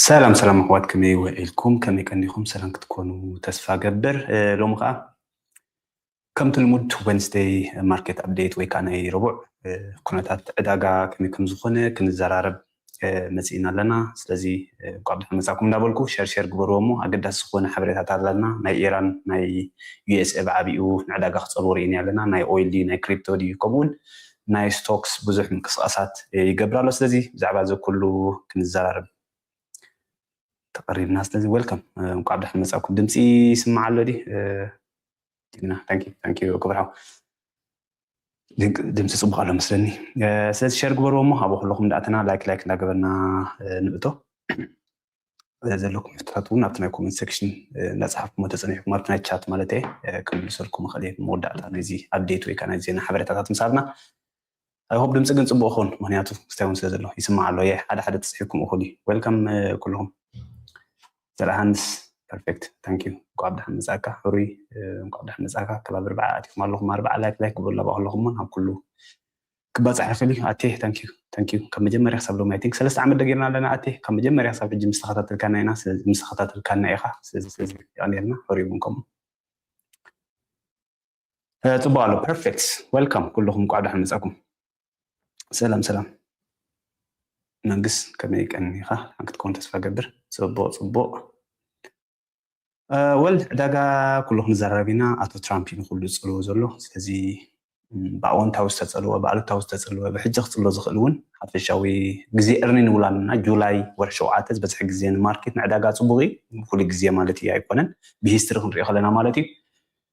ሰላም ሰላም ኣሕዋት፣ ከመይ ውዒልኩም? ከመይ ቀኒኹም? ሰላም ክትኮኑ ተስፋ ገብር። እ፣ ሎሚ ከዓ ከምቲ ልሙድ Wednesday market update ወይ ከዓ ናይ ረቡዕ፣ እ፣ ኩነታት ዕዳጋ ከመይ ከም ዝኾነ ክንዘራረብ፣ እ፣ መፂእና ኣለና። ስለዚ፣ እ፣ እንኳዕ ብድሓን መፃኩም እንዳበልኩ ሸር ሸር ግበርዎ እሞ ኣገዳሲ ዝኾነ ሓበሬታት ኣለና። ናይ ኢራን፣ ናይ ዩ ኤስ ኤ ብዓቢኡ ንዕዳጋ ክፀልዎ ርኢና ኣለና። ናይ ኦይል ድዩ፣ ናይ ክሪፕቶ ድዩ፣ ከምኡውን ናይ ስቶክስ ብዙሕ ምንቅስቃሳት፣ እ፣ ይገብር ኣሎ። ስለዚ ብዛዕባ እዚ ኩሉ ክንዘራረብ ተቐሪብና። ስለዚ ዌልካም፣ እ፣ እንኳዕ ብድሓን መፃኩም። ድምፂ ይስማዕ ኣሎ ድዩ? እ፣ ጅግና፣ ታንኪ ታንኪ ክብርሓው። ድንቅ ድምፂ ፅቡቅ ኣሎ መስለኒ። እ፣ ስለዚ ሸር ግበርዎ እሞ ኣብኡ ከለኹም እንዳኣተና ላይክ ላይክ እንዳገበርና፣ እ፣ ንእቶ። እ፣ ዘለኩም ሕቶታት እውን ኣብቲ ናይ ኮመንት ሴክሽን፣ እ፣ እንዳፀሓፍኩሞ ተፀኒሕኩም ኣብቲ ናይ ቻት ማለት እየ፣ እ፣ ክምልሰልኩም እኽእል እየ። መወዳእታ ናይዚ ኣፕዴት ወይ ከዓ ናይ ዜና ሓበሬታታት ምስ ሃብና። I hope ድምፂ ግን ፅቡቅ ይኸውን፣ ምክንያቱ ክስታይ እውን ስለ ዘሎ ይስማዕ ኣሎ። የ ሓደ ሓደ ተፅሒፍኩም እኹል እዩ። ዌልካም፣ እ፣ ኩልኹም። ዘርኣ ሃንስ፣ ፐርፌክት፣ ታንክ ዩ። እንኳዕ ብድሓን መፃእካ ሕሩይ፣ እ፣ እንኳዕ ብድሓን መፃእካ። ከባቢ ኣርባዓ ኣቲኹም ኣለኹም፣ ኣርባዓ ላይክ ላይክ ግበሉ። ኣብኣ ከለኹም እውን ኣብ ኩሉ ክባፃሕ ይኽእል እዩ። ኣቴ፣ ታንክ ዩ፣ ታንክ ዩ። ካብ መጀመርያ ክሳብ ሎሚ፣ I think ሰለስተ ዓመት ደጊርና ኣለና። ኣቴ፣ ካብ መጀመርያ ክሳብ ሕጂ ምስ ተኸታተልካና ኢና፣ ስለዚ ምስ ተኸታተልካና ኢኻ። ስለዚ፣ ስለዚ የቐንየልና፣ ሕሩይ እውን ከምኡ። እ፣ ፅቡቅ ኣሎ፣ ፐርፌክት። ዌልካም ኩልኹም፣ እንኳዕ ብድሓን መፃኩም። ሰላም ሰላም መንግስ፣ ከመይ ቀኒኻ? ደሓን ክትከውን ተስፋ ገብር። ፅቡቅ ፅቡቅ። እ፣ ወል ዕዳጋ ኩሉ ክንዘራረብ ኢና። ኣቶ ትራምፕ እዩ ንኩሉ ዝፅልዎ ዘሎ። ስለዚ፣ ም፣ ብኣወንታዊ ዝተፀልወ፣ ብኣሉታዊ ዝተፀልወ፣ ብሕጂ ክፅሎ ዝኽእል እውን ሓፈሻዊ ግዜ እርኒ ንብል ኣለና። ጁላይ ወርሒ ሸውዓተ ዝበዝሐ ግዜ ንማርኬት ንዕዳጋ ፅቡቅ እዩ። ኩሉ ግዜ ማለት እዩ ኣይኮነን፣ ብሂስትሪ ክንሪኦ ከለና ማለት እዩ።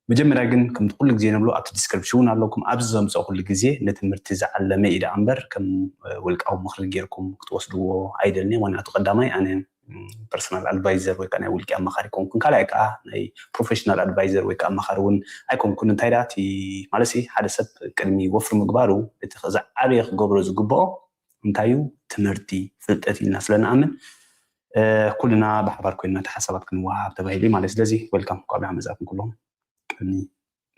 መጀመርያ ግን ከምቲ ኩሉ ግዜ ንብሎ ኣብቲ ዲስክሪፕሽን እውን ኣለኩም። ኣብዚ ዘምፅኦ ኩሉ ግዜ ንትምህርቲ ዝዓለመ እዩ ደኣ እምበር ከም፣ እ፣ ውልቃዊ ምኽሪ ጌርኩም ክትወስድዎ ኣይደልን። ዋናቱ ቀዳማይ ኣነ፣ ም፣ ፐርሰናል ኣድቫይዘር ወይ ከዓ ናይ ውልቂ ኣማኻሪ ኣይኮንኩን። ካልኣይ ከዓ ናይ ፕሮፌሽናል ኣድቫይዘር ወይ ከዓ ኣማኻሪ እውን ኣይኮንኩን። እንታይ ደኣ እቲ ማለት ሲ ሓደ ሰብ ቅድሚ ወፍሪ ምግባሩ እቲ ዝዓበየ ክገብሮ ዝግብኦ እንታይ እዩ? ትምህርቲ፣ ፍልጠት ኢልና ስለ ንኣምን፣ እ፣ ኩልና ብሓባር ኮይንና እቲ ሓሳባት ክንወሃሃብ ተባሂሉ እዩ ማለት። ስለዚ ዌልካም፣ እንኳዕ ብደሓን መጻእኩም ኩልኹም። ቅድሚ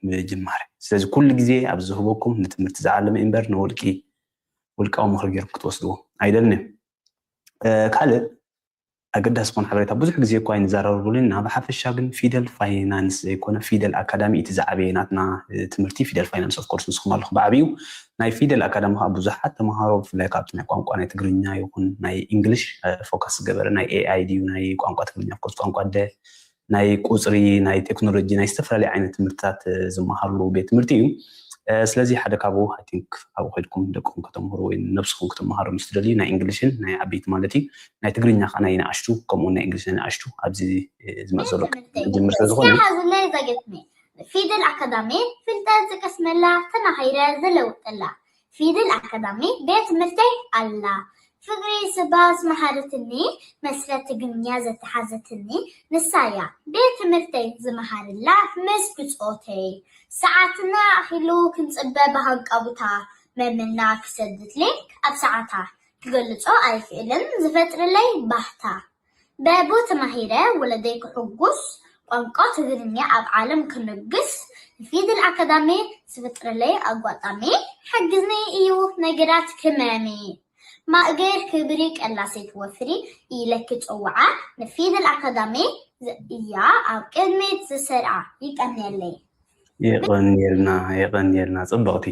ምጅማር። ስለዚ ኩሉ ግዜ ኣብ ዝህበኩም ንትምህርቲ ዝዓለመ እምበር ንውልቂ፣ ውልቃዊ ምኽሪ ጌርኩም ክትወስድዎ ኣይደልን። እ፣ ካልእ ኣገዳሲ ዝኾነ ሓበሬታ፣ ብዙሕ ግዜ እኳ ኣይንዘራረበሉን ኢና፣ ብሓፈሻ ግን ፊደል ፋይናንስ ዘይኮነ ፊደል ኣካዳሚ እቲ ዝዓበየ ናትና፣ እ፣ ትምህርቲ ፊደል ፋይናንስ። Of course ንስኹም ኣለኹም ብዓቢኡ። ናይ ፊደል ኣካዳሚ ከዓ ብዙሓት ተምሃሮ ብፍላይ ካብቲ ናይ ቋንቋ ናይ ትግርኛ ይኹን ናይ ኢንግሊሽ፣ እ፣ ፎከስ ዝገበረ ናይ ኤ ኣይ ድዩ ናይ ቋንቋ ትግርኛ፣ of course ቋንቋ ኣደ ናይ ቁፅሪ፣ ናይ ቴክኖሎጂ፣ ናይ ዝተፈላለዩ ዓይነት ትምህርትታት፣ እ፣ ዝመሃርሉ ቤት ትምህርቲ እዩ። እ፣ ስለዚ ሓደ ካብኡ፣ I think፣ ኣብኡ ከድኩም ደቅኹም ከተምህሩ ወይ ነብስኹም ክትመሃሩ ምስ ትደልዩ፣ ናይ እንግሊሽን ናይ ዓበይቲ ማለት እዩ፣ ናይ ትግርኛ ከዓ ናይ ንኣሽቱ፣ ከምኡ ናይ እንግሊሽ ናይ ንኣሽቱ ኣብዚ፣ እ፣ ዝመፅእ ዘሎ ትምህርቲ ክጅምር ስለ ዝኾነ። እስኪ ሓዝለይ ዘገትኒ ፊደል ኣካዳሚ ፍልጠት ዝቀስመላ፣ ተማሂረ ዝለውጠላ። ፊደል ኣካዳሚ ቤት ትምህርተይ ኣላ። ፍቅሪ ስባ ዝመሃረትኒ፣ መስረት ትግርኛ ዘተሓዘትኒ ንሳ እያ። ቤት ትምህርተይ ዝመሃረላ ምስ ብጾተይ። ሰዓትና ኣኺሉ ክንጽበ ብሃንቀውታ፣ መምህርና ክሰድድ ሊንክ ኣብ ሰዓታ። ክገልጾ ኣይክእልን ዝፈጥረለይ ባህታ። በቡ ተማሂረ ወለደይ ክሕጉስ፣ ቋንቋ ትግርኛ ኣብ ዓለም ክንግስ፣ ንፊደል ኣካዳሚ ዝፈጥረለይ ኣጓጣሚ፣ ሓግዝኒ እዩ ነገራት ክመሚ። ማእገር ክብሪ ቀላሴት ወፍሪ ኢለ ክጽውዓ፣ ንፊደል ኣካዳሚ እያ ኣብ ቅድሚት ዝሰርዓ። ይቀንየለይ። የቐንየልና፣ የቐንየልና። ጽብቕቲ።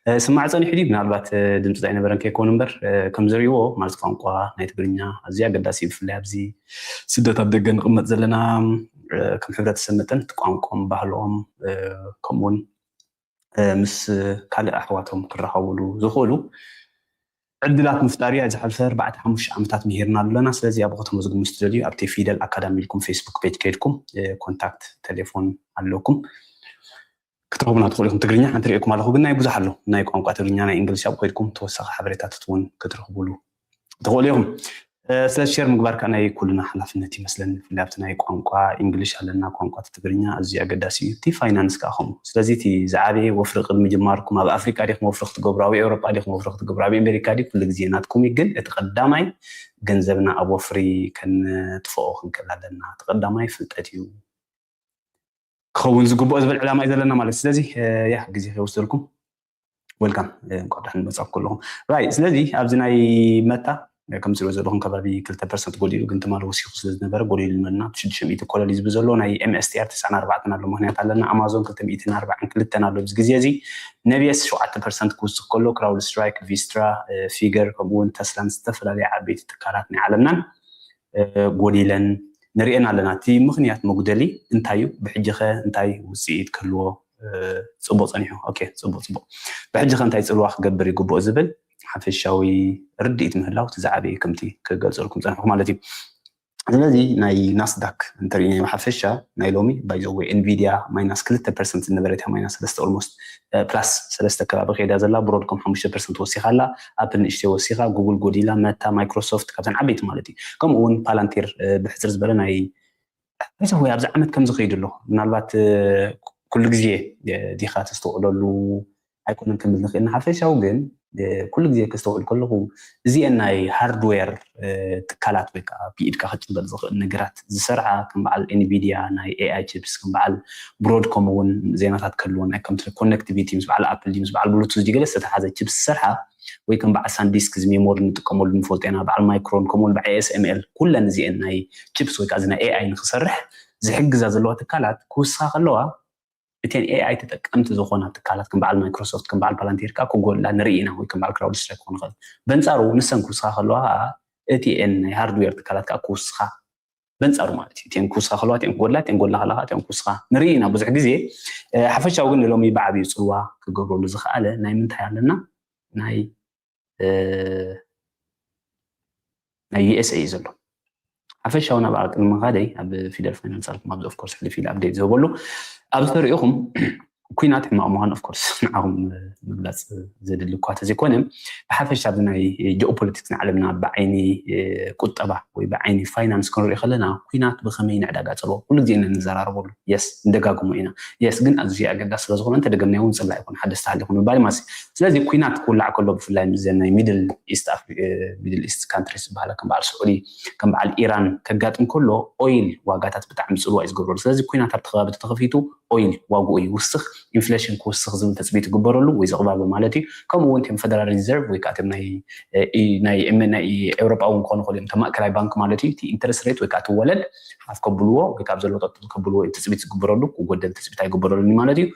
እ፣ ስማዕ ጸኒሑ ድዩ? ምናልባት፣ እ፣ ድምጺ ኣይነበረን ከይከውን እምበር፣ እ፣ ከም ዝርእይዎ ማለት ቋንቋ ናይ ትግርኛ ኣዝዩ ኣገዳሲ እዩ። ብፍላይ ኣብዚ ስደት ኣብ ደገ ንቕመጥ ዘለና፣ እ፣ ከም ሕብረተሰብ መጠን እቲ ቋንቋኦም፣ ባህሎም፣ እ፣ ከምኡውን፣ እ፣ ምስ ካልእ ኣሕዋቶም ክራኸቡሉ ዝኽእሉ ዕድላት ምፍጣር እዩ። ዝሓለፈ ኣርባዕተ ሓሙሽተ ዓመታት ምሂርና ኣለና። ስለዚ ኣብ ከተመዝግቡ ምስ ትደልዩ ኣብቲ ፊደል ኣካዳሚ ኢልኩም ፌስቡክ ፔጅ ከይድኩም፣ እ፣ ኮንታክት ቴሌፎን ኣለኩም። ክትረኽቡና ትኽእሉ ኢኹም። ትግርኛ ሓንቲ ርእየኩም ኣለኹ፣ ግን ናይ ብዙሕ ኣሎ። ናይ ቋንቋ ትግርኛ፣ ናይ እንግሊሽ ኣብ ከይድኩም ተወሳኺ ሓበሬታታት እውን ክትረኽቡሉ ትኽእሉ ኢኹም። እ፣ ስለዚ ሼር ምግባር ከዓ ናይ ኩልና ሓላፍነት ይመስለኒ። ብፍላይ ኣብቲ ናይ ቋንቋ እንግሊሽ ኣለና፣ ቋንቋ ትግርኛ ኣዝዩ ኣገዳሲ እዩ። እቲ ፋይናንስ ከዓ ከምኡ። ስለዚ እቲ ዝዓበየ ወፍሪ ቅድሚ ምጅማርኩም፣ ኣብ ኣፍሪቃ ዲኹም ወፍሪ ክትገብሩ፣ ኣብ ኤውሮጳ ዲኹም ወፍሪ ክትገብሩ፣ ኣብ ኣሜሪካ ድዩ፣ ኩሉ ግዜ ናትኩም እዩ። ግን እቲ ቀዳማይ ገንዘብና ኣብ ወፍሪ ከነጥፍኦ ክንክእል ኣለና። እቲ ቀዳማይ ፍልጠት እዩ ክኸውን ዝግብኦ ዝብል ዕላማ እዩ ዘለና ማለት። ስለዚ፣ እ፣ ያ ግዜ ከይወስደልኩም፣ ዌልካም፣ እ፣ እንኳዕ ደሓን መጻእኩም ኩልኹም። ራይት፣ ስለዚ ኣብዚ ናይ መታ ከም ትሪኦ ዘለኹም ከባቢ ክልተ ፐርሰንት ጎዲሉ፣ ግን ትማሊ ወሲኹ ስለ ዝነበረ ጎዲሉ ይመልና ሽዱሽተ ሚእቲ ኮለል ዝብል ዘሎ። ናይ M S T R ትስዓን ኣርባዕተን ኣሎ፣ ምኽንያት ኣለና። ኣማዞን ክልተ ሚእትን ኣርባዓን ክልተን ኣሎ ኣብዚ ግዜ እዚ። ነቢኤስ ሸውዓተ ፐርሰንት ክውስኽ ከሎ፣ ክራውድ ስትራይክ፣ ቪስትራ፣ ፊገር፣ ከምኡ እውን ተስላን ዝተፈላለዩ ዓበይቲ ትካላት ናይ ዓለምናን ጎዲለን ንሪኤን ኣለና። እቲ ምኽንያት መጉደሊ እንታይ እዩ? ብሕጂ ኸ እንታይ ውፅኢት ክህልዎ? ጽቡቅ ጸኒሑ። ኦኬ፣ ጽቡቅ፣ ጽቡቅ። ብሕጂ ከ እንታይ ጽልዋ ክገብር ይግብኦ ዝብል ሓፈሻዊ ርድኢት ምህላው እቲ ዝዓበየ ከምቲ ክገልጸልኩም ጸንሕኩ ማለት እዩ። ስለዚ ናይ ናስዳክ እንተሪእናዮ ብሓፈሻ ናይ ሎሚ፣ by the way፣ ኤንቪድያ ማይናስ ክልተ ፐርሰንት ዝነበረት እያ፣ ማይናስ ሰለስተ፣ ኦልሞስት ፕላስ ሰለስተ ከባቢ ከይዳ ዘላ። ብሮድኮም ሓሙሽተ ፐርሰንት ወሲኻ ኣላ፣ ኣፕል ንእሽተይ ወሲኻ፣ ጉግል ጎዲላ፣ መታ፣ ማይክሮሶፍት ካብተን ዓበይቲ ማለት እዩ። ከምኡ እውን ፓላንቲር ብሕፅር ዝበለ ናይ ሓፈሻዊ ኣብዚ ዓመት ከም ዝኸይዱ ኣሎ። ምናልባት ኩሉ ግዜ ዲኻ ተስተውዕለሉ ኣይኮነን ክንብል ንኽእል። ንሓፈሻዊ ግን ኩሉ ግዜ ከስተውዕል ከለኹ እዚአን ናይ ሃርድዌር ትካላት ወይ ከዓ ብኢድካ ክጭበጥ ዝኽእል ነገራት ዝሰርዓ ከም በዓል ኤንቪድያ ናይ ኤኣይ ቺፕስ፣ ከም በዓል ብሮድኮም እውን ዜናታት ከልዎ ናይ ከም ኮኔክቲቪቲ ምስ በዓል ኣፕል ምስ በዓል ብሉቱዝ ገለ ዝተተሓዘ ቺፕስ ዝሰርሓ ወይ ከም በዓል ሳንዲስክ እዚ ሜሞሪ ንጥቀመሉ ንፈልጦ ኢና፣ በዓል ማይክሮን ከምኡ በዓል ኤስኤምኤል ኩለን እዚአን ናይ ቺፕስ ወይ ከዓ እዚ ናይ ኤኣይ ንክሰርሕ ዝሕግዛ ዘለዋ ትካላት ክውስኻ ከለዋ እተን ኤኣይ ተጠቀምቲ ዝኾና ትካላት ከም በዓል ማይክሮሶፍት ከም በዓል ፓላንቲር ከዓ ክጎድላ ንርኢ ኢና፣ ወይ ከም በዓል ክራውድ ስትራይክ ክኾን ይኽእል። በንፃሩ ንሰን ክውስኻ ከለዋ ከዓ እቲኤን ናይ ሃርድዌር ትካላት ከዓ ክውስኻ በንፃሩ ማለት እዩ። እቲኤን ክውስኻ ከለዋ እቲኤን ክጎድላ፣ እቲኤን ጎድላ ከለዋ እቲኤን ክውስኻ ንርኢ ኢና ብዙሕ ግዜ። ሓፈሻዊ ግን ንሎሚ ብዓብዩ ፅልዋ ክገብረሉ ዝኸኣለ ናይ ምንታይ ኣለና? ናይ ናይ ዩኤስኤ እዩ ዘሎ። ሓፈሻዊ ናብ ቅድሚ ምኻደይ ኣብ ፊደል ፋይናንስ ኣልኩም ኣብዚ ኦፍኮርስ ሕልፍ ኢለ ኣፕዴት ዝህበሉ ኣብዚ ተሪኢኹም ኩናት ሕማቕ ምዃኑ ኦፍኮርስ ንዓኹም ምግላፅ ዘድሊ እኳ ተዘይኮነ ብሓፈሻ ኣብዚ ናይ ጂኦፖለቲክስ ናይ ዓለምና ብዓይኒ ቁጠባ ወይ ብዓይኒ ፋይናንስ ክንሪኦ ከለና ኩናት ብኸመይ ንዕዳጋ ፀልዎ ኩሉ ግዜ ኢና ንዘራረበሉ። የስ ንደጋግሞ ኢና። የስ ግን ኣዝዩ ኣገዳሲ ስለዝኾነ እንተደገምናዮ እውን ፅላእ ይኹን ሓደስቲ ሃሊኹም ምባል ማለት እዩ። ስለዚ ኩናት ክውላዕ ከሎ ብፍላይ ምስዘን ናይ ሚድል ኢስት ኣፍሪ- ሚድል ኢስት ካንትሪስ ዝበሃላ ከም በዓል ስዑዲ ከም በዓል ኢራን ከጋጥም ከሎ ኦይል ዋጋታት ብጣዕሚ ፅልዋ እዩ ዝገብረሉ። ስለዚ ኩናት ኣብቲ ከባቢ ተተኸፊቱ ኦይል ዋግኡ ይውስኽ፣ ኢንፍሌሽን ክውስኽ ዝብል ተፅቢት ይግበረሉ ወይ ዝቕባበ ማለት እዩ። ከምኡ እውን እቶም ፈደራል ሪዘርቭ ወይ ከዓ እቶም ናይ ናይ ናይ ኤውሮጳ እውን ክኾኑ ይኽእሉ እዮም። እቶም ማእከላይ ባንክ ማለት እዩ እቲ ኢንተረስት ሬት ወይ ከዓ እቲ ወለድ ሓፍ ከብልዎ ወይ ከዓ ኣብ ዘሎ ጠጠው ከብልዎ እዩ ትፅቢት ዝግበረሉ፣ ክጎደል ትፅቢት ኣይግበረሉን ማለት እዩ።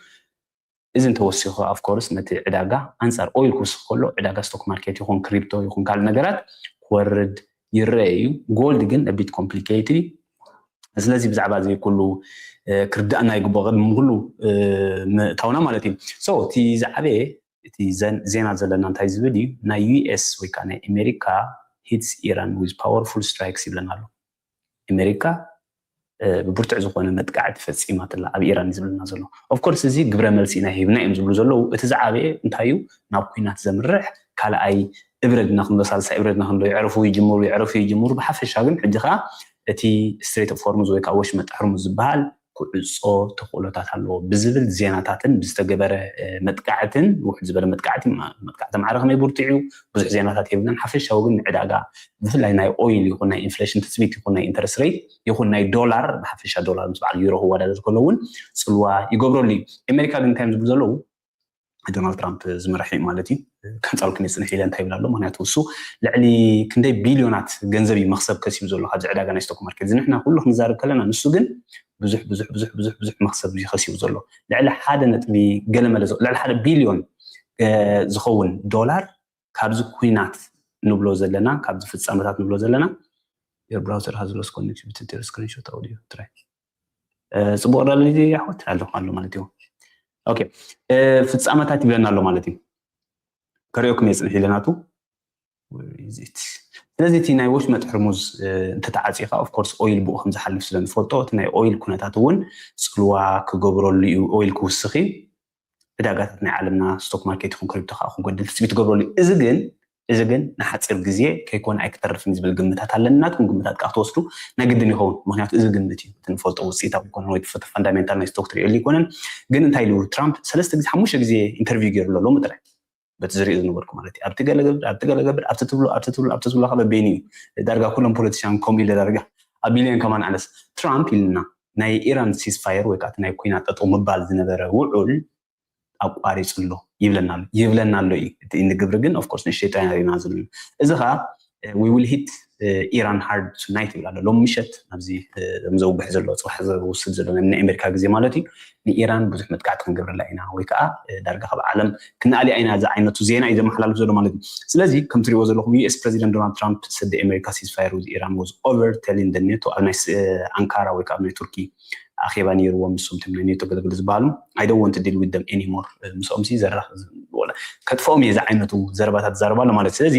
እዚ እንተወሲኹ ኣፍኮርስ ነቲ ዕዳጋ ኣንፃር ኦይል ክውስኽ ከሎ ዕዳጋ ስቶክ ማርኬት ይኹን ክሪፕቶ ይኹን ካልእ ነገራት ክወርድ ይረአ እዩ። ጎልድ ግን ቢት ኮምፕሊኬትድ እዩ። ስለዚ ብዛዕባ እዚ ኩሉ ክርዳእና ይግብኦ ቅድሚ ኩሉ ምእታውና ማለት እዩ። ሶ እቲ ዝዓበየ እቲ ዜና ዘለና እንታይ ዝብል እዩ? ናይ ዩኤስ ወይ ከዓ ናይ ኣሜሪካ ሂትስ ኢራን ዊዝ ፓወርፉል ስትራይክስ ይብለና ኣሎ። ኣሜሪካ ብብርቱዕ ዝኾነ መጥቃዕቲ ፈፂማትላ ኣብ ኢራን እዩ ዝብለና ዘሎ። ኦፍኮርስ እዚ ግብረ መልሲ ኢና ሂብና እዮም ዝብሉ ዘለዉ። እቲ ዝዓበየ እንታይ እዩ? ናብ ኩናት ዘምርሕ ካልኣይ እብረድና ክንዶ ሳልሳይ እብረድና ክንዶ የዕርፉ ይጅምሩ የዕርፉ ይጅምሩ። ብሓፈሻ ግን ሕጂ ከዓ እቲ ስትሬት ኦፍ ሆርሙዝ ወይ ከዓ ወሽመጥ ሕርሙዝ ዝበሃል ክዕፆ ተኽእሎታት ኣለዎ ብዝብል ዜናታትን ብዝተገበረ መጥቃዕትን ውሕድ ዝበለ መጥቃዕቲ መጥቃዕቲ ማዕረ ከመይ ብርትዕ እዩ ብዙሕ ዜናታት የብልናን። ሓፈሻዊ ግን ንዕዳጋ ብፍላይ ናይ ኦይል ይኹን ናይ ኢንፍሌሽን ትፅቢት ይኹን ናይ ኢንተረስት ሬት ይኹን ናይ ዶላር ብሓፈሻ ዶላር ምስ በዓል ዩሮ ክወዳደር ከሎ እውን ፅልዋ ይገብረሉ እዩ። ኣሜሪካ ግን እንታይ እዮም ዝብሉ ዘለዉ? ዶናልድ ትራምፕ ዝመራሕ እዩ ማለት እዩ። ከንፃልኩም የፅንሕ ኢለ እንታይ ይብል ኣሎ? ምክንያቱ እሱ ልዕሊ ክንደይ ቢልዮናት ገንዘብ እዩ መክሰብ ከሲቡ ዘሎ ካብዚ ዕዳጋ ናይ ስቶክ ማርኬት እዚ ንሕና ኩሉ ክንዛረብ ከለና ንሱ ግን ብዙሕ ብዙሕ ብዙሕ ብዙሕ ብዙሕ መክሰብ እዩ ከሲቡ ዘሎ። ልዕሊ ሓደ ነጥቢ ገለመለ ልዕሊ ሓደ ቢልዮን ዝኸውን ዶላር ካብዚ ኩናት ንብሎ ዘለና ካብዚ ፍፃመታት ንብሎ ዘለና your browser has lost connection to your screenshot audio try ፅቡቅ ዳለ ኣሕወት ኣለኹ ኣሎ ማለት እዩ። ፍፃመታት ይብለና ኣሎ ማለት እዩ። ከሪኦኩም የፅንሕ ኢለናቱ ስለዚ እቲ ናይ ወሽመጥ ሕርሙዝ እንተተዓፂኻ ኦፍኮርስ ኦይል ብኡ ከም ዝሓልፍ ስለ ንፈልጦ እቲ ናይ ኦይል ኩነታት እውን ፅልዋ ክገብረሉ እዩ። ኦይል ክውስኽ እዩ። ዕዳጋታት ናይ ዓለምና ስቶክ ማርኬት ይኹን ክሪፕቶ ከዓ ክጎድል ትፅቢት ትገብረሉ እዩ። እዚ ግን እዚ ግን ንሓፂር ግዜ ከይኮነ ኣይክተርፍን ዝብል ግምታት ኣለኒ። ናትኩም ግምታት ከዓ ክትወስዱ ናይ ግድን ይኸውን። ምክንያቱ እዚ ግምት እዩ እቲ ንፈልጦ ውፅኢታዊ ይኮነን ወይ ፈንዳሜንታል ናይ ስቶክ ትሪእሉ ይኮነን። ግን እንታይ ኢሉ ትራምፕ ሰለስተ ግዜ ሓሙሽተ ግዜ ኢንተርቪው ገይሩ ኣሎ ሎሚ ጥራይ በቲ ዝሪኦ ዝነበርኩ ማለት እዩ። ኣብቲ ገለ ገብር ኣብቲ ገለ ገብር ኣብቲ ትብሎ ኣብቲ ትብሎ ኣብቲ ትብሎ ከበ ቤኒ እዩ ዳርጋ ኩሎም ፖለቲሻን ከምኡ ኢለ ዳርጋ ኣብ ቢልዮን ከማን ኣነስ ትራምፕ ኢልና ናይ ኢራን ሲስፋየር ወይ ከዓ ናይ ኩናት ጠጠው ምባል ዝነበረ ውዑል ኣቋሪፁ ኣሎ ይብለና ኣሎ ይብለና ኣሎ እዩ። እቲ ንግብሪ ግን ኦፍኮርስ ንእሽተይ ጥራይ ኢና ርኢና ዘለና። እዚ ከዓ we will hit Iran hard tonight ይብል ኣሎ። ሎም ምሸት ኣብዚ ዘውግሕ ዘሎ፣ ፅባሕ ዘውስድ ዘሎ ናይ ኣሜሪካ ግዜ ማለት እዩ፣ ንኢራን ብዙሕ መጥቃዕቲ ክንገብረላ ኢና፣ ወይ ከዓ ዳርጋ ካብ ዓለም ክነኣልያ ኢና ዝዓይነቱ ዜና እዩ ዘመሓላልፍ ዘሎ ማለት እዩ። ስለዚ ከም ትሪእዎ ዘለኹም US President Donald Trump said the America ceasefire with Iran was over, telling the NATO ኣብ ናይ ኣንካራ ወይ ከዓ ኣብ ናይ ቱርኪ ኣኼባ ነይርዎም፣ ንሶም ቶም ናይ ኔቶ ገለገለ ዝበሃሉ፣ I don't want to deal with them anymore፣ ምስኦም ሲ ዘራኽ ከጥፍኦም እየ ዝዓይነቱ ዘረባታት ዛረባ ኣሎ ማለት። ስለዚ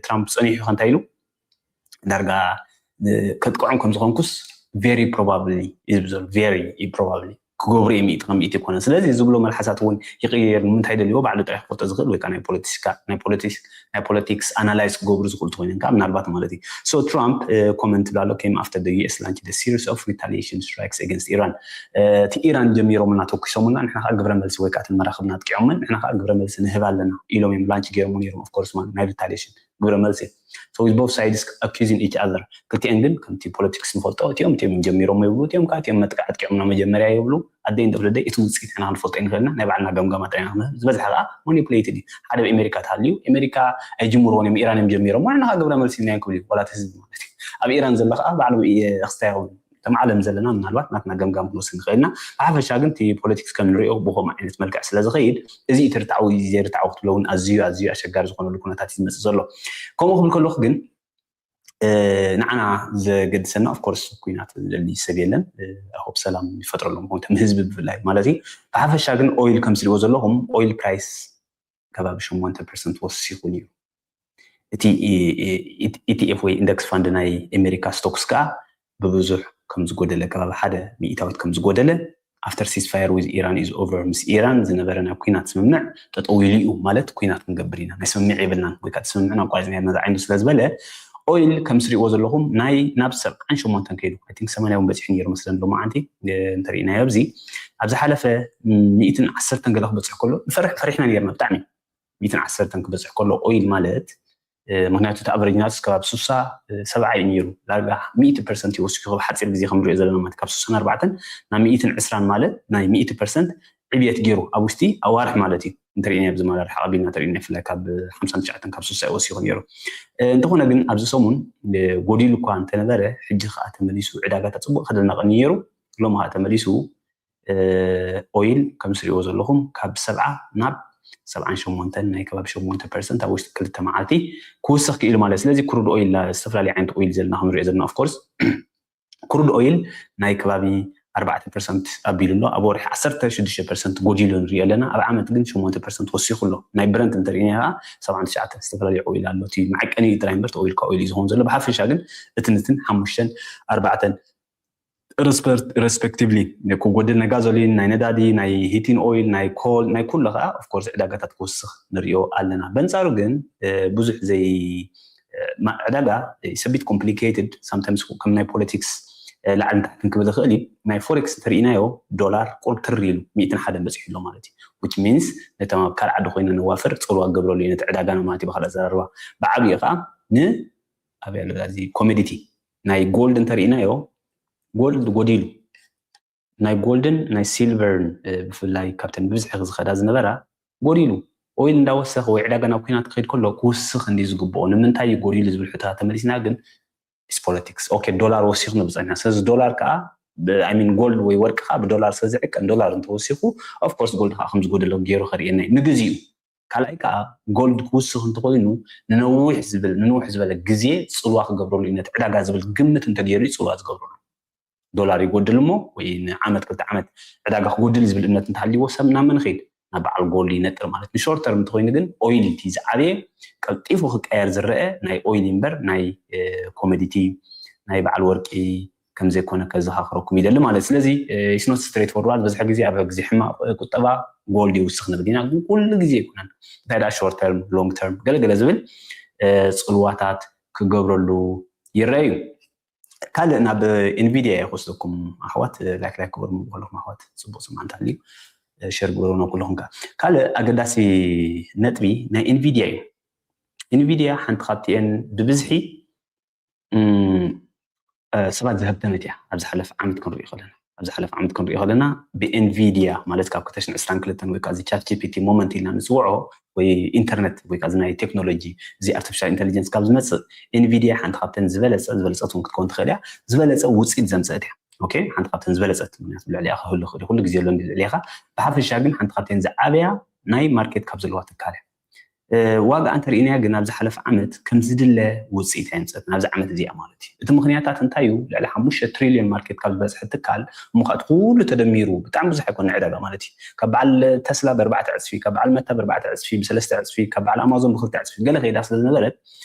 ትራምፕ ፀኒሑ ከ እንታይ ኢሉ፣ ዳርጋ ከጥቅዖም ከም ዝኾንኩስ very probably እዩ ዝብል ዘሎ። Very probably ክገብሩ እዮም፣ ሚእቲ ከም ሚእቲ ኣይኮነን። ስለዚ ዝብሎ መልሓሳት እውን ይቕየር። ንምንታይ ደልዎ ባዕሉ ጥራሕ ክፈልጦ ዝኽእል ወይ ከዓ ናይ ፖለቲክስ ናይ ፖለቲክስ ናይ ፖለቲክስ ኣናላይዝ ክገብሩ ዝኽእሉ ተኮይኖም ከዓ ምናልባት ማለት እዩ። So Trump comment ብላሎ came after the US launched a series of retaliation strikes against Iran። እቲ ኢራን ጀሚሮምና ተኩሶምና፣ ንሕና ከዓ ግብረ መልሲ ወይ ከዓ እተን መራኽብና ኣጥቂዖመን፣ ንሕና ከዓ ግብረ መልሲ ንህብ ኣለና ኢሎም እዮም ላንች ገይሮሞ ነይሮም። Of course ማለት ናይ ሪታሊሽን ግብረ መልሲ። So with both sides accusing each other፣ ክልቲአን ግን ከምቲ ፖለቲክስ ንፈልጦ እቲኦም እቲኦም ጀሚሮሞ ይብሉ፣ እቲኦም ከዓ እቲኦም መጥቃዕ ኣጥቂዖምና መጀመርያ ይብሉ። At the end of the day እቲ ውፅኢት ንሕና ክንፈልጦ ይንኽእልና፣ ናይ ባዕልና ገምጋማ ጥራይ ኢና ክንህብ። ዝበዝሐ ከዓ ማኒፕሌትድ እዩ። ሓደ ኣብ ኣሜሪካ ተሃልዩ ኣሜሪካ ኣይጅምርዎን እዮም፣ ኢራን እዮም ጀሚሮሞ፣ ንሕና ከዓ ግብረ መልሲ ኢልናዮም ክብል እዩ። ዋላ እቲ ህዝቢ ማለት እዩ። ኣብ ኢራን ዘሎ ከዓ ባዕሉ ክስታይ ይኸውን። ከም ዓለም ዘለና ምናልባት ናትና ገምጋም ክንወስድ ንኽእል ኢና። ብሓፈሻ ግን እቲ ፖለቲክስ ከም ንሪኦ ብኸምኡ ዓይነት መልክዕ ስለ ዝኸይድ፣ እዚ እቲ ርትዓዊ ዘይርትዓዊ ክትብሎ እውን ኣዝዩ ኣዝዩ ኣሸጋሪ ዝኾነሉ ኩነታት እዩ ዝመፅእ ዘሎ። ከምኡ ክብል ከለኹ ግን ንዓና ዘገድሰና of course ኩናት ዝደሊ ሰብ የለን። I hope ሰላም ይፈጥረሎም ከም ህዝቢ ብፍላይ ማለት እዩ። ብሓፈሻ ግን ኦይል ከም ትሪእዎ ዘለኹም ኦይል ፕራይስ ከባቢ ሸሞንተ ፐርሰንት ወሲኹ ነይሩ። እቲ ኢቲኤፍ ወይ ኢንደክስ ፋንድ ናይ ኣሜሪካ ስቶክስ ከዓ ብብዙሕ ከም ዝጎደለ፣ ከባቢ ሓደ ሚእታዊት ከም ዝጎደለ፣ after ceasefire with Iran is over፣ ምስ ኢራን ዝነበረ ናይ ኩናት ስምምዕ ጠጠው ኢሉ እዩ ማለት ኩናት ክንገብር ኢና፣ ናይ ስምምዕ የብልናን ወይ ከዓ እቲ ስምምዕ ኣቋሪፅና ኢና ዝዓይነቱ ስለ ዝበለ ኦይል ከም ትሪእዎ ዘለኹም ናይ ናብ ሰብዓን ሸሞንተን ከይዱ፣ I think ሰማንያ እውን በፂሑ ነይሩ መስለን ሎማዓንቲ እንተሪእናዮ ኣብዚ ኣብ ዝሓለፈ ሚእትን ዓሰርተን ገለ ክበፅሕ ከሎ ፈሪሕና ነይርና ብጣዕሚ። ሚእትን ዓሰርተን ክበፅሕ ከሎ ኦይል ማለት ምክንያቱ እቲ ኣቨሬጅ ናትስ ከባቢ ሱሳ ሰብዓ እዩ ነይሩ። ዳርጋ ሚእቲ ፐርሰንት እዩ ወሲኹ፣ ካብ ሓፂር ግዜ ከም ንሪኦ ዘለና ማለት ካብ ሱሳን ኣርባዕተን ናብ ሚእትን ዕስራን ማለት ናይ ሚእቲ ፐርሰንት ዕብየት ገይሩ ኣብ ውሽጢ ኣዋርሕ ማለት እዩ። እንተሪእና ኣብዚ ማል ኣርሓ ቀቢልና እንተሪእና ብፍላይ ካብ ሓምሳን ትሽዓተን ካብ ሱሳ እዩ ወሲኹ ነይሩ። እንተኾነ ግን ኣብዚ ሰሙን ጎዲሉ እኳ እንተነበረ ሕጂ ከዓ ተመሊሱ ዕዳጋታት ፅቡቅ ከደና ቀኒ ነይሩ። ሎም ከዓ ተመሊሱ ኦይል ከም ትሪእዎ ዘለኹም ካብ ሰብዓ ናብ ሰብዓን ሸሞንተን ናይ ከባቢ ሸሞንተ ፐርሰንት ኣብ ውሽጢ ክልተ መዓልቲ ክውስኽ ክኢሉ ማለት። ስለዚ ክሩድ ኦይል ዝተፈላለዩ ዓይነት ኦይል ዘለና ክንሪኦ ዘለና of course ክሩድ ኦይል ናይ ከባቢ ኣርባዕተ ፐርሰንት ኣቢሉ ኣሎ። ኣብ ወርሒ ዓሰርተ ሽዱሽተ ፐርሰንት ጎዲሉ ንሪኦ ኣለና። ኣብ ዓመት ግን ሸሞንተ ፐርሰንት ወሲኹ ኣሎ። ናይ ብረንት እንተሪእና ከዓ ሰብዓን ትሽዓተን ዝተፈላለዩ ኦይል ኣሎ። እቲ መዐቀኒ ጥራይ እምበር እቲ ኦይል ካብ ኦይል እዩ ዝኸውን ዘሎ። ብሓፈሻ ግን እቲ ንትን ሓሙሽተን ኣርባዕተን respectively ክጎድል ናይ ጋዞሊን ናይ ነዳዲ ናይ ሂቲን ኦይል ናይ ኮል ናይ ኩሉ ከዓ of course ዕዳጋታት ክወስኽ ንሪኦ ኣለና። በንፃሩ ግን ብዙሕ ዘይ ዕዳጋ ሰቢት ኮምፕሊኬትድ ሳምታይምስ ከም ናይ ፖለቲክስ ላዕልን ታሕትን ክብል ይኽእል እዩ። ናይ ፎሬክስ እንተሪኢናዮ ዶላር ቁርብ ትር ኢሉ ሚእትን ሓደን በፂሑ ኣሎ ማለት እዩ። Which means ነቶም ኣብ ካልእ ዓዲ ኮይና ነዋፍር ፅልዋ ክገብረሉ እዩ ነቲ ዕዳጋና ማለት እዩ። ብካልእ ኣዘራርባ ብዓብዩ ከዓ ን ኣበይ ኣሎ እዚ ኮሞዲቲ ናይ ጎልድ እንተሪኢናዮ ጎልድ ጎዲሉ ናይ ጎልድን ናይ ሲልቨርን ብፍላይ ካብተን ብብዝሒ ዝኸዳ ዝነበራ ጎዲሉ ኦይል እንዳወሰኸ ወይ ዕዳጋ ናብ ኩናት ክኸይድ ከሎ ክውስኽ እንዲ ዝግብኦ ንምንታይ እዩ ጎዲሉ ዝብል ሕቶታት ተመሊስና ግን ፖለቲክስ ኦኬ ዶላር ወሲኹ ንብል ፀኒሕና። ስለዚ ዶላር ከዓ I mean ጎልድ ወይ ወርቂ ከዓ ብዶላር ስለ ዝዕቀን ዶላር እንተወሲኹ of course ጎልድ ከዓ ከም ዝጎደሎ ገይሩ ከርእየና እዩ ንግዚኡ። ካልኣይ ከዓ ጎልድ ክውስኽ እንተኮይኑ ንነዊሕ ዝብል ንንውሕ ዝበለ ግዜ ፅልዋ ክገብረሉ እዩ ነቲ ዕዳጋ ዝብል ግምት እንተገይሩ እዩ ፅልዋ ዝገብረሉ። ዶላር ይጎድል እሞ ወይ ንዓመት ክልተ ዓመት ዕዳጋ ክጎድል ዝብል እምነት እንተሃልይዎ ሰብ ናብ መን ይኸይድ? ናብ በዓል ጎልድ ይነጥር ማለት። ንሾርት ተርም እንተኮይኑ ግን ኦይል እቲ ዝዓበየ ቀልጢፉ ክቀየር ዝረአ ናይ ኦይል እምበር ናይ ኮሞዲቲ ናይ በዓል ወርቂ ከምዘይኮነ ከዘኻኽረኩም ይደሊ ማለት። ስለዚ it's not straight forward ዝበዝሐ ግዜ ኣብ ግዜ ሕማቕ ቁጠባ ጎልድ ይውስኽ ንብል ኢና፣ ግን ኩሉ ግዜ ኣይኮነን። እንታይ ደኣ ሾርት ተርም ሎንግ ተርም ገለገለ ዝብል ፅልዋታት ክገብረሉ ይረአ እዩ። ካልእ ናብ ኢንቪድያ እየ ክወስደኩም ኣሕዋት፣ ላይክ ላይክ ክበሩ ከለኹም ኣሕዋት ፅቡቅ ስምዓ እንተሃልዩ ሸር ግበሩና ኩልኹም ከ። ካልእ ኣገዳሲ ነጥቢ ናይ ኢንቪድያ እዩ። ኢንቪድያ ሓንቲ ካብቲኤን ብብዝሒ ሰባት ዝሀብተመት እያ። ኣብ ዝሓለፈ ዓመት ክንሪኦ ከለና ኣብዚ ሓለፍ ዓመት ክንሪኦ ከለና ብኤንቪድያ ማለት ካብ ክልተ ሽሕን ዕስራን ክልተን ወይ ከዓ እዚ ቻት ጂፒቲ ሞመንት ኢልና ንፅውዖ ወይ ኢንተርነት ወይ ከዓ ናይ ቴክኖሎጂ እዚ ኣርቲፊሻል ኢንቴሊጀንስ ካብ ዝመፅእ ኤንቪድያ ሓንቲ ካብተን ዝበለፀ ዝበለፀት እውን ክትከውን ትኽእል እያ ዝበለፀ ውፅኢት ዘምፀእት እያ። ኦኬ ሓንቲ ካብተን ዝበለፀት ምክንያቱ ልዕሊያ ክህሉ ክእል ኩሉ ግዜ ኣሎ ልዕሊኻ ብሓፈሻ ግን ሓንቲ ካብተን ዝዓበያ ናይ ማርኬት ካብ ዘለዋ ትካል እያ። ዋጋ እንተርኢናያ ግን ኣብዚ ሓለፈ ዓመት ከምዝድለ ውፅኢት ኣይምፀት ናብዚ ዓመት እዚኣ ማለት እዩ። እቲ ምክንያታት እንታይ እዩ? ልዕሊ ሓሙሽተ ትሪልዮን ማርኬት ካብ ዝበፅሐ ትካል እሞ ከዓ እቲ ኩሉ ተደሚሩ ብጣዕሚ ብዙሕ ኣይኮነ ዕዳጋ ማለት እዩ። ካብ በዓል ተስላ ብኣርባዕተ ዕፅፊ፣ ካብ በዓል መታ ብኣርባዕተ ዕፅፊ፣ ብሰለስተ ዕፅፊ፣ ካብ በዓል ኣማዞን ብክልተ ዕፅፊ ገለ ከይዳ ስለ ዝነበረት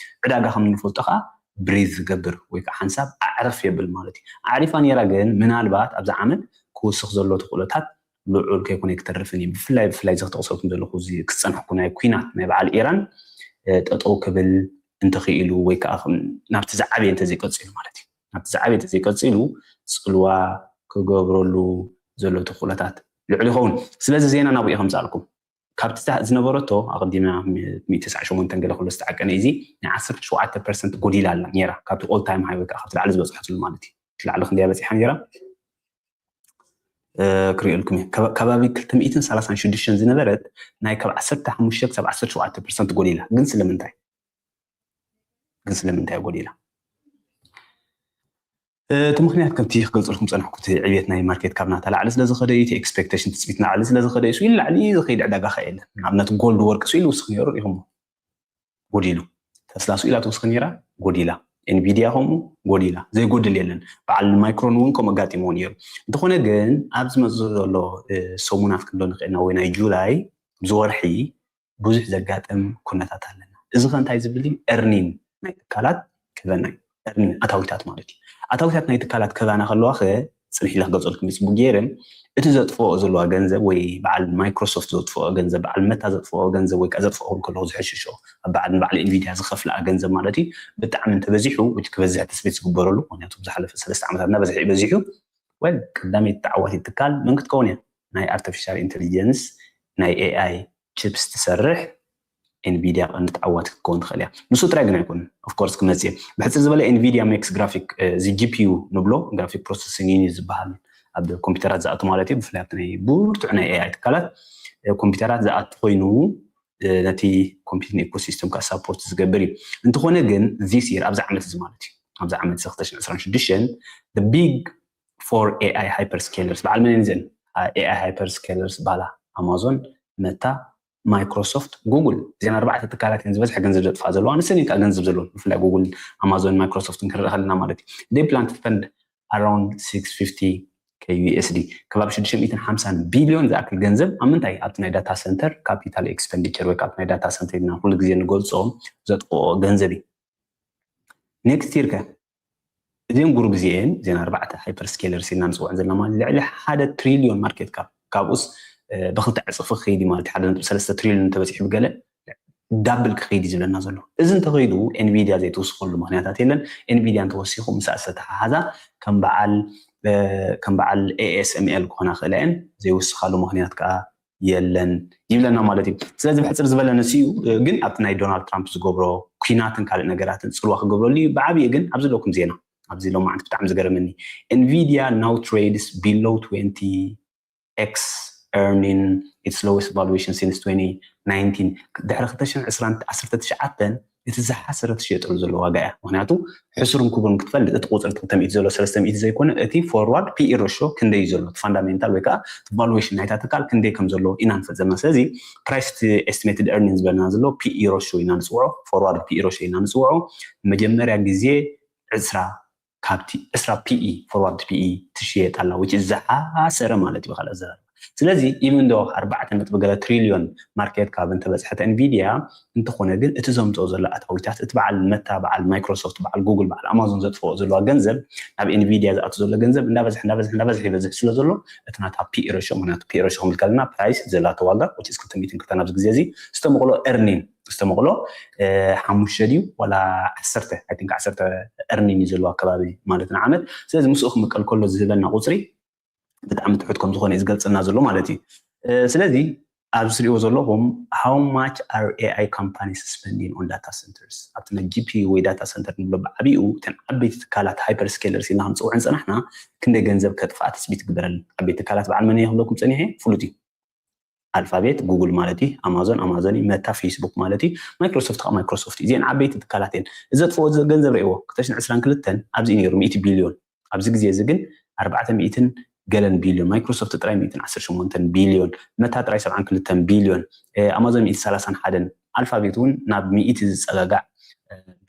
ዕዳጋ ከም እንፈልጦ ከዓ ብሪዝ ዝገብር ወይ ከዓ ሓንሳብ ኣዕረፍ የብል ማለት እዩ። ኣዕሪፋ ነይራ ግን ምናልባት ኣብዚ ዓመት ክውስኽ ዘሎ ተኽእሎታት ልዑል ከይኮነ ክተርፍን እዩ። ብፍላይ ብፍላይ እዚ ክጠቕሰልኩም ዘለኹ እዚ ክፀንሕኩ ናይ ኩናት ናይ በዓል ኢራን ጠጠው ክብል እንተኽኢሉ ወይ ከዓ ናብቲ ዝዓበየ እንተዘይቀፂሉ ማለት እዩ ናብቲ ዝዓበየ እንተዘይቀፂሉ ፅልዋ ክገብረሉ ዘሎ ተኽእሎታት ልዑል ይኸውን። ስለዚ ዜና ናብኡ ከምፃልኩም ካብቲ ዝነበረቶ ኣቐዲማ ሚእቲ ተስዓን ሸሞንተን ገለ ክሎ ዝተዓቀነ እዚ ናይ ዓሰርተ ሸውዓተ ፐርሰንት ጎዲላ ኣላ ነይራ ካብቲ ኦል ታይም ሃይ ወይ ከዓ ካብቲ ላዕሊ ዝበፅሐትሉ ማለት እዩ። እቲ ላዕሊ ክንደያ በፂሓ ነይራ ክርእየልኩም እየ። ከባቢ ክልተ ሚእትን ሰላሳን ሽዱሽተን ዝነበረት ናይ ካብ ዓሰርተ ሓሙሽተ ክሳብ ዓሰርተ ሸውዓተ ፐርሰንት ጎዲላ። ግን ስለምንታይ ግን ስለምንታይ ጎዲላ? እቲ ምክንያት ከምቲ ክገልፅልኩም ፀናሕኩ እቲ ዕብየት ናይ ማርኬት ካብ ናታ ላዕሊ ስለዝኸደ እቲ ኤክስፔክቴሽን ትፅቢት ናዕሊ ስለዝኸደ እሱ ኢሉ ላዕሊ ዝኸይድ ዕዳጋ ከ የለን። ንኣብነት ጎልድ ወርቂ እሱ ኢሉ ውስኽ ነይሩ ሪኹሞ ጎዲሉ። ተስላ እሱ ኢላ ትውስኽ ነይራ ጎዲላ። ኤንቪድያ ከምኡ ጎዲላ ዘይጎድል የለን። በዓል ማይክሮን እውን ከምኡ ኣጋጢምዎ ነይሩ። እንተኾነ ግን ኣብ ዝመፅእ ዘሎ ሰሙናት ክንዶ ንኽእልና ወይ ናይ ጁላይ ኣብዚ ወርሒ ብዙሕ ዘጋጥም ኩነታት ኣለና። እዚ ከ እንታይ ዝብል እዩ? ኤርኒን ናይ ትካላት ክበና እዩ። ኤርኒን ኣታዊታት ማለት እዩ። ኣታዊታት ናይ ትካላት ክበና ከለዋ ከ ፅንሕ ኢለ ክገልፀልኩም እዩ ፅቡቅ ገይረ እቲ ዘጥፍኦ ዘለዋ ገንዘብ ወይ በዓል ማይክሮሶፍት ዘጥፍኦ ገንዘብ በዓል መታ ዘጥፍኦ ገንዘብ ወይ ከዓ ዘጥፍኦ ከለኹ ዝሕሽሾ ኣብ በዓል ንበዓል ኤንቪድያ ዝኸፍልኣ ገንዘብ ማለት እዩ ብጣዕሚ እንተበዚሑ ወይ ክበዝሕ ትፅቢት ዝግበረሉ ምክንያቱ ዝሓለፈ ሰለስተ ዓመታት እናበዝሐ እዩ በዚሑ ወል ቀዳመይቲ ተዓዋቲት ትካል መን ክትከውን እያ? ናይ ኣርቲፊሻል ኢንቴሊጀንስ ናይ ኤኣይ ቺፕስ ትሰርሕ ኤንቪድያ ቀንዲ ተዓዋቲ ክትከውን ትኽእል እያ። ንሱ ጥራይ ግን ኣይኮንን ኦፍኮርስ ክመፅእ ብሕፅር ዝበለ ኤንቪድያ ሜክስ ግራፊክ እዚ ጂፒዩ ንብሎ ግራፊክ ፕሮሰሲንግ ዩኒት ዝበሃል ኣብ ኮምፒውተራት ዝኣቱ ማለት እዩ። ብፍላይ ኣብቲ ናይ ብርቱዕ ናይ ኤኣይ ትካላት ኮምፒውተራት ዝኣቱ ኮይኑ ነቲ ኮምፒውቲንግ ኢኮሲስተም ከዓ ሳፖርት ዝገብር እዩ። እንተኾነ ግን ዚስ ይር ኣብዚ ዓመት እዚ ማለት እዩ ኣብዚ ዓመት እዚ ክልተ ሽሕን ዕስራን ሽዱሽተን ቢግ ፎር ኤኣይ ሃይፐር ስኬለርስ በዓል መን እየን እዚአን? ኤኣይ ሃይፐር ስኬለርስ በዓላ ኣማዞን፣ መታ፣ ማይክሮሶፍት፣ ጉግል እዚአን ኣርባዕተ ትካላት እየን ዝበዝሐ ገንዘብ ዘጥፍኣ ዘለዋ ንሰን እየን ከዓ ገንዘብ ዘለወን ብፍላይ ጉግል፣ ኣማዞን፣ ማይክሮሶፍት ክንርኢ ከለና ማለት እዩ they plan to spend around six fifty ከዩኤስዲ ከባቢ ሽዱሽተ ሚእትን ሓምሳን ቢልዮን ዝኣክል ገንዘብ ኣብ ምንታይ ኣብቲ ናይ ዳታ ሰንተር ካፒታል ኤክስፐንዲቸር ወይ ከዓ ናይ ዳታ ሰንተር ኢልና ኩሉ ግዜ ንገልፆ ዘጥፍኦ ገንዘብ እዩ። ኔክስት ይር ከ እዚኦም ጉሩብ እዚኤን እዚን ኣርባዕተ ሃይፐር ስኬለርስ ኢልና ንፅውዐን ዘለና ማለት ልዕሊ ሓደ ትሪልዮን ማርኬት ካፕ ካብኡስ ብክልተ ዕፅፊ ክኸይድ ማለት ሓደ ነጥቢ ሰለስተ ትሪልዮን እንተበፂሑ ብገለ ዳብል ክኸይድ እዩ ዝብለና ዘሎ። እዚ እንተኸይዱ ኤንቪድያ ዘይትውስኸሉ ምክንያታት የለን። ኤንቪድያ እንተወሲኹ ምስኣ ዝተተሓሓዛ ከም በዓል ከም በዓል ኤኤስኤምኤል ክኾና ክእላ እየን ዘይውስኻሉ ምክንያት ከዓ የለን ይብለና ማለት እዩ። ስለዚ ብሕፅር ዝበለ ንሱ እዩ። ግን ኣብቲ ናይ ዶናልድ ትራምፕ ዝገብሮ ኩናትን ካልእ ነገራትን ፅልዋ ክገብረሉ እዩ። ብዓብዩ ግን ኣብዚ ዘለኩም ዜና ኣብዚ ሎማዓንቲ ብጣዕሚ ዝገረመኒ ኤንቪድያ now trades below twenty x earning its lowest valuation since twenty nineteen ድሕሪ ክልተ ሽሕን ዕስራን ዓሰርተ ትሽዓተን እቲ ዝሓሰረ ትሽየጠሉ ዘሎ ዋጋ እያ። ምክንያቱ ሕሱርን ክቡርን ክትፈልጥ እቲ ቁፅሪ ክልተ ሚእቲ ዘሎ ሰለስተ ሚእቲ ዘይኮነ እቲ ፎርዋርድ ፒኢ ሮሾ ክንደይ እዩ ዘሎ እቲ ፋንዳሜንታል ወይ ከዓ ቫሉዌሽን ናይታ ትካል ክንደይ ከም ዘሎ ኢና ንፈልጥ ዘለና። ስለዚ ፕራይስ ኤስቲሜትድ ኤርኒንግ ዝበለና ዘሎ ፒኢ ሮሾ ኢና ንፅውዖ፣ ፎርዋርድ ፒኢ ሮሾ ኢና ንፅውዖ። መጀመርያ ግዜ ዕስራ ካብቲ ዕስራ ፒኢ ፎርዋርድ ፒኢ ትሽየጥ ኣላ which is ዝሓሰረ ማለት እዩ ካልእ ኣዘራርባ። ስለዚ even though ኣርባዕተ ነጥቢ ገለ ትሪልዮን ማርኬት ካፕ እንተበፅሐት ኤንቪድያ እንተኾነ ግን እቲ ዘምፅኦ ዘሎ ኣታዊታት እቲ በዓል መታ በዓል ማይክሮሶፍት በዓል ጉግል በዓል ኣማዞን ዘጥፍኦ ዘለዋ ገንዘብ ናብ ኤንቪድያ ዝኣቱ ዘሎ ገንዘብ እንዳበዝሐ እንዳበዝሐ እንዳበዝሐ ይበዝሕ ስለ ዘሎ እቲ ናታ ፒኢ ሬሾ ምክንያቱ ፒኢ ሬሾ ክምልከልና ፕራይስ ዘላቶ ዋጋ which is ክልተ ሚእትን ክልተን ኣብዚ ግዜ እዚ ዝተመቕሎ ኤርኒን ዝተመቕሎ ሓሙሽተ ድዩ ዋላ ዓሰርተ I think ዓሰርተ ኤርኒን እዩ ዘለዎ ኣከባቢ ማለት ንዓመት። ስለዚ ምስኡ ክምቀል ከሎ ዝህበና ቁፅሪ ብጣዕሚ ትሑት ከም ዝኾነ እዩ ዝገልፀልና ዘሎ ማለት እዩ። ስለዚ ኣብዚ ትሪእዎ ዘለኹም how much are A I companies spending on data centers ኣብቲ ናይ G P U ወይ data center ንብሎ ብዓቢኡ እተን ዓበይቲ ትካላት hyperscalers ኢልና ክንፅውዐን ፀናሕና ክንደይ ገንዘብ ከጥፍኣ ትፅቢት ይግበረለን። ዓበይቲ ትካላት በዓል መን እየ ክብለኩም ፀኒሐ ፍሉጥ እዩ። ኣልፋቤት ጉግል ማለት እዩ፣ ኣማዞን ኣማዞን እዩ፣ መታ ፌስቡክ ማለት እዩ፣ ማይክሮሶፍት ከዓ ማይክሮሶፍት እዩ። እዚአን ዓበይቲ ትካላት እየን። እዚ ዘጥፍኦ ገንዘብ ርእይዎ ክልተ ሽሕን ዕስራን ክልተን ኣብዚ እዩ ነይሩ ሚእቲ ቢልዮን። ኣብዚ ግዜ እዚ ግን ኣርባዕተ ሚእትን ገለን ቢልዮን፣ ማይክሮሶፍት ጥራይ ሚእትን ዓሰርተ ሸሞንተን ቢልዮን፣ መታ ጥራይ ሰብዓን ክልተን ቢልዮን፣ ኣማዞን ሚእቲ ሰላሳን ሓደን፣ ኣልፋቤት እውን ናብ ሚእቲ ዝፀጋጋዕ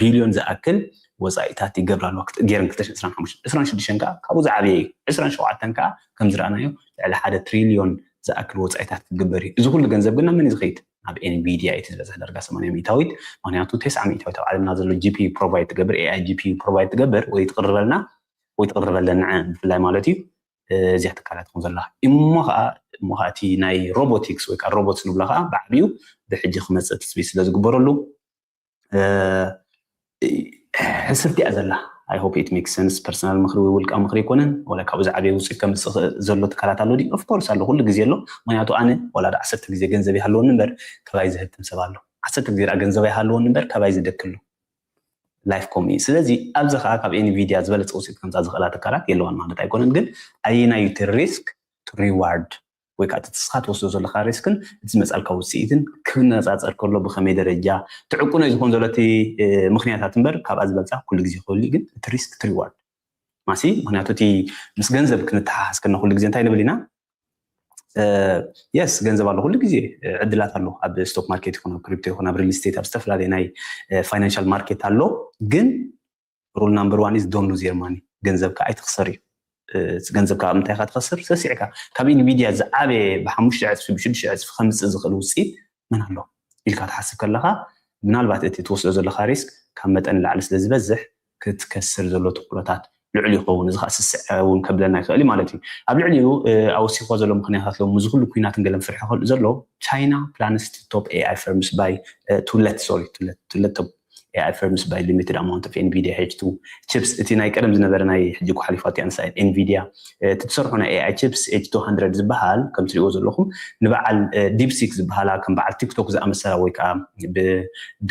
ቢልዮን ዝኣክል ወፃኢታት ይገብራ ኣለዋ። ገይረን ክልተ ሽሕን ዕስራን ሓሙሽተን፣ ዕስራን ሽዱሽተን ከዓ ካብኡ ዝዓበየ እዩ። ዕስራን ሸውዓተን ከዓ ከም ዝረኣናዮ ልዕሊ ሓደ ትሪልዮን ዝኣክል ወፃኢታት ክግበር እዩ። እዚ ኩሉ ገንዘብ ግን ናብ መን እዩ ዝኸይድ? ናብ ኤንቪድያ እዩ ዝበፅሕ ዳርጋ ሰማንያ ሚእታዊት። ምክንያቱ ተስዓ ሚእታዊት ኣብ ዓለምና ዘሎ ጂ ፒ ዩ ፕሮቫይድ ትገብር፣ ኤ ኣይ ጂ ፒ ዩ ፕሮቫይድ ትገብር ወይ ትቅርበልና ወይ ትቅርበለና ብፍላይ ማለት እዩ። እዚኣ ትካላት ትኾን ዘላ እሞ ከዓ እሞ ከዓ እቲ ናይ ሮቦቲክስ ወይ ከዓ ሮቦትስ ንብሎ ከዓ ብዓብዩ ብሕጂ ክመፅእ ትፅቢት ስለ ዝግበረሉ ሕስርቲ እያ ዘላ። I hope it makes sense። ፐርሰናል ምክሪ ወይ ውልቃ ምክሪ ኣይኮነን። ወላ ካብኡ ዝዓበየ ውፅኢት ከምፅእ ዘሎ ትካላት ኣሎ ድዩ? Of course ኣሎ፣ ኩሉ ግዜ ኣሎ። ምክንያቱ ኣነ ወላ ዶ ዓሰርተ ግዜ ገንዘብ ይሃለወኒ እምበር ካባይ ዝህብትም ሰብ ኣሎ። ዓሰርተ ግዜ ደኣ ገንዘብ ኣይሃለወኒ እምበር ካባይ ዝደክሉ ላይፍ ኮም እዩ። ስለዚ ኣብዚ ከዓ ካብ ኤንቪድያ ዝበለፀ ውፅኢት ከምፃ ዝኽእላ ትካላት የለዋን ማለት ኣይኮነን። ግን ኣየናዩ እቲ ሪስክ ሪዋርድ ወይ ከዓ እቲ ንስኻ ትወስዶ ዘለካ ሪስክን እቲ ዝመፃልካ ውፅኢትን ክነፃፀር ከሎ ብከመይ ደረጃ ትዕቁኖ እዩ ዝኮን ዘሎ እቲ ምክንያታት እምበር ካብኣ ዝበልፃ ኩሉ ግዜ ክህሉ እዩ። ግን እቲ ሪስክ እቲ ሪዋርድ ማሲ ምክንያቱ እቲ ምስ ገንዘብ ክንተሓሓዝ ከና ኩሉ ግዜ እንታይ ንብል ኢና? የስ ገንዘብ ኣሎ፣ ኩሉ ግዜ ዕድላት ኣሎ ኣብ ስቶክ ማርኬት ይኹን ኣብ ክሪፕቶ ይኹን ኣብ ሪል ስቴት ኣብ ዝተፈላለየ ናይ ፋይናንሻል ማርኬት ኣሎ። ግን rule number one is don't lose your money። ገንዘብካ ኣይትኽሰር እዩ። ገንዘብካ ምንታይ ኢኻ ትኸስር? ሰሲዕካ ካብ ኢንቪድያ ዝዓበየ ብሓሙሽተ ዕፅፊ ብሽዱሽተ ዕፅፊ ከምፅእ ዝኽእል ውፅኢት መን ኣሎ ኢልካ ትሓስብ ከለኻ ምናልባት እቲ ትወስዶ ዘለካ ሪስክ ካብ መጠን ንላዕሊ ስለ ዝበዝሕ ክትከስር ዘሎ ተኽእሎታት ልዑል ይኸውን። እዚ ከዓ ስስዐ እውን ከብለና ይኽእል እዩ ማለት እዩ። ኣብ ልዕሊኡ ኣወሲኽዎ ዘሎ ምክንያታት ሎም እዚ ኩሉ ኩናትን ገለን ፍርሒ ከልኡ ዘሎ China plans to top A I firms by to let sorry to let to let top A I firms by limited amount of Nvidia H two chips። እቲ ናይ ቀደም ዝነበረ ናይ ሕጂ እኮ ሓሊፋ እቲ ኣንሳ Nvidia እቲ ትሰርሖ ናይ A I chips H two hundred ዝበሃል ከም ትሪእዎ ዘለኹም ንበዓል DeepSeek ዝበሃላ ከም በዓል ቲክቶክ ዝኣመሰላ ወይ ከዓ ብ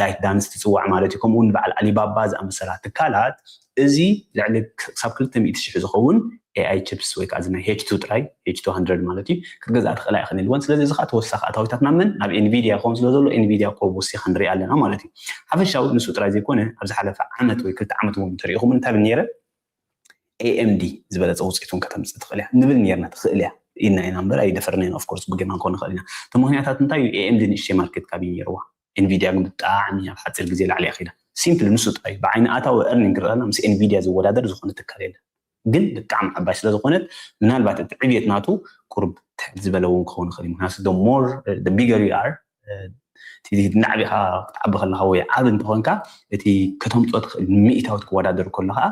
ByteDance ትፅዋዕ ማለት እዩ። ከምኡ እውን ንበዓል ኣሊባባ ዝኣመሰላ ትካላት እዚ ልዕሊ ክሳብ ክልተ ሚእቲ ሽሕ ዝኸውን A I chips ወይ ከዓ እዚ ናይ H two ጥራይ H two hundred ማለት እዩ ክትገዝኣ ትኽእላ ኢኽን ኢልወን። ስለዚ እዚ ከዓ ተወሳኺ ኣታዊታት ናብ መን ናብ ኤንቪድያ ክኸውን ስለ ዘሎ ኤንቪድያ ኮብ ወሲኻ ንሪኢ ኣለና ማለት እዩ። ሓፈሻዊ ንሱ ጥራይ ዘይኮነ ኣብ ዝሓለፈ ዓመት ወይ ክልተ ዓመት እውን እንተሪኢኹም እንታይ ብል ነይረ? AMD ዝበለፀ ውፅኢት እውን ከተምፅእ ትኽእል እያ ንብል ነርና። ትኽእል እያ ኢልና ኢና እምበር ኣይደፈርናን። Of course ብጌማ ንኮን ንኽእል ኢና። እቲ ምክንያታት እንታይ እዩ? AMD ንእሽተይ ማርኬት ካብ እዩ ነይርዋ። ኤንቪድያ ግን ብጣዕሚ ኣብ ሓፂር ግዜ ላዕሊ እያ ኸይዳ። ሲምፕሊ ንሱ ጥራይ ብዓይኒ ኣታዊ earning ክረኣና ምስ ኤንቪድያ ዝወዳደር ዝኾነ ትካል የለን። ግን ብጣዕሚ ዓባይ ስለ ዝኾነት ምናልባት እቲ ዕብየት ናቱ ቁርብ ትሕት ዝበለ እውን ክኸውን ይኽእል እዩ። ምክንያቱ the more the bigger you are ናዕቢኻ ክትዓቢ ከለካ ወይ ዓቢ እንተኾንካ እቲ ከተምፅኦ ትኽእል ሚእታዊት ክወዳደር ከሎ ከዓ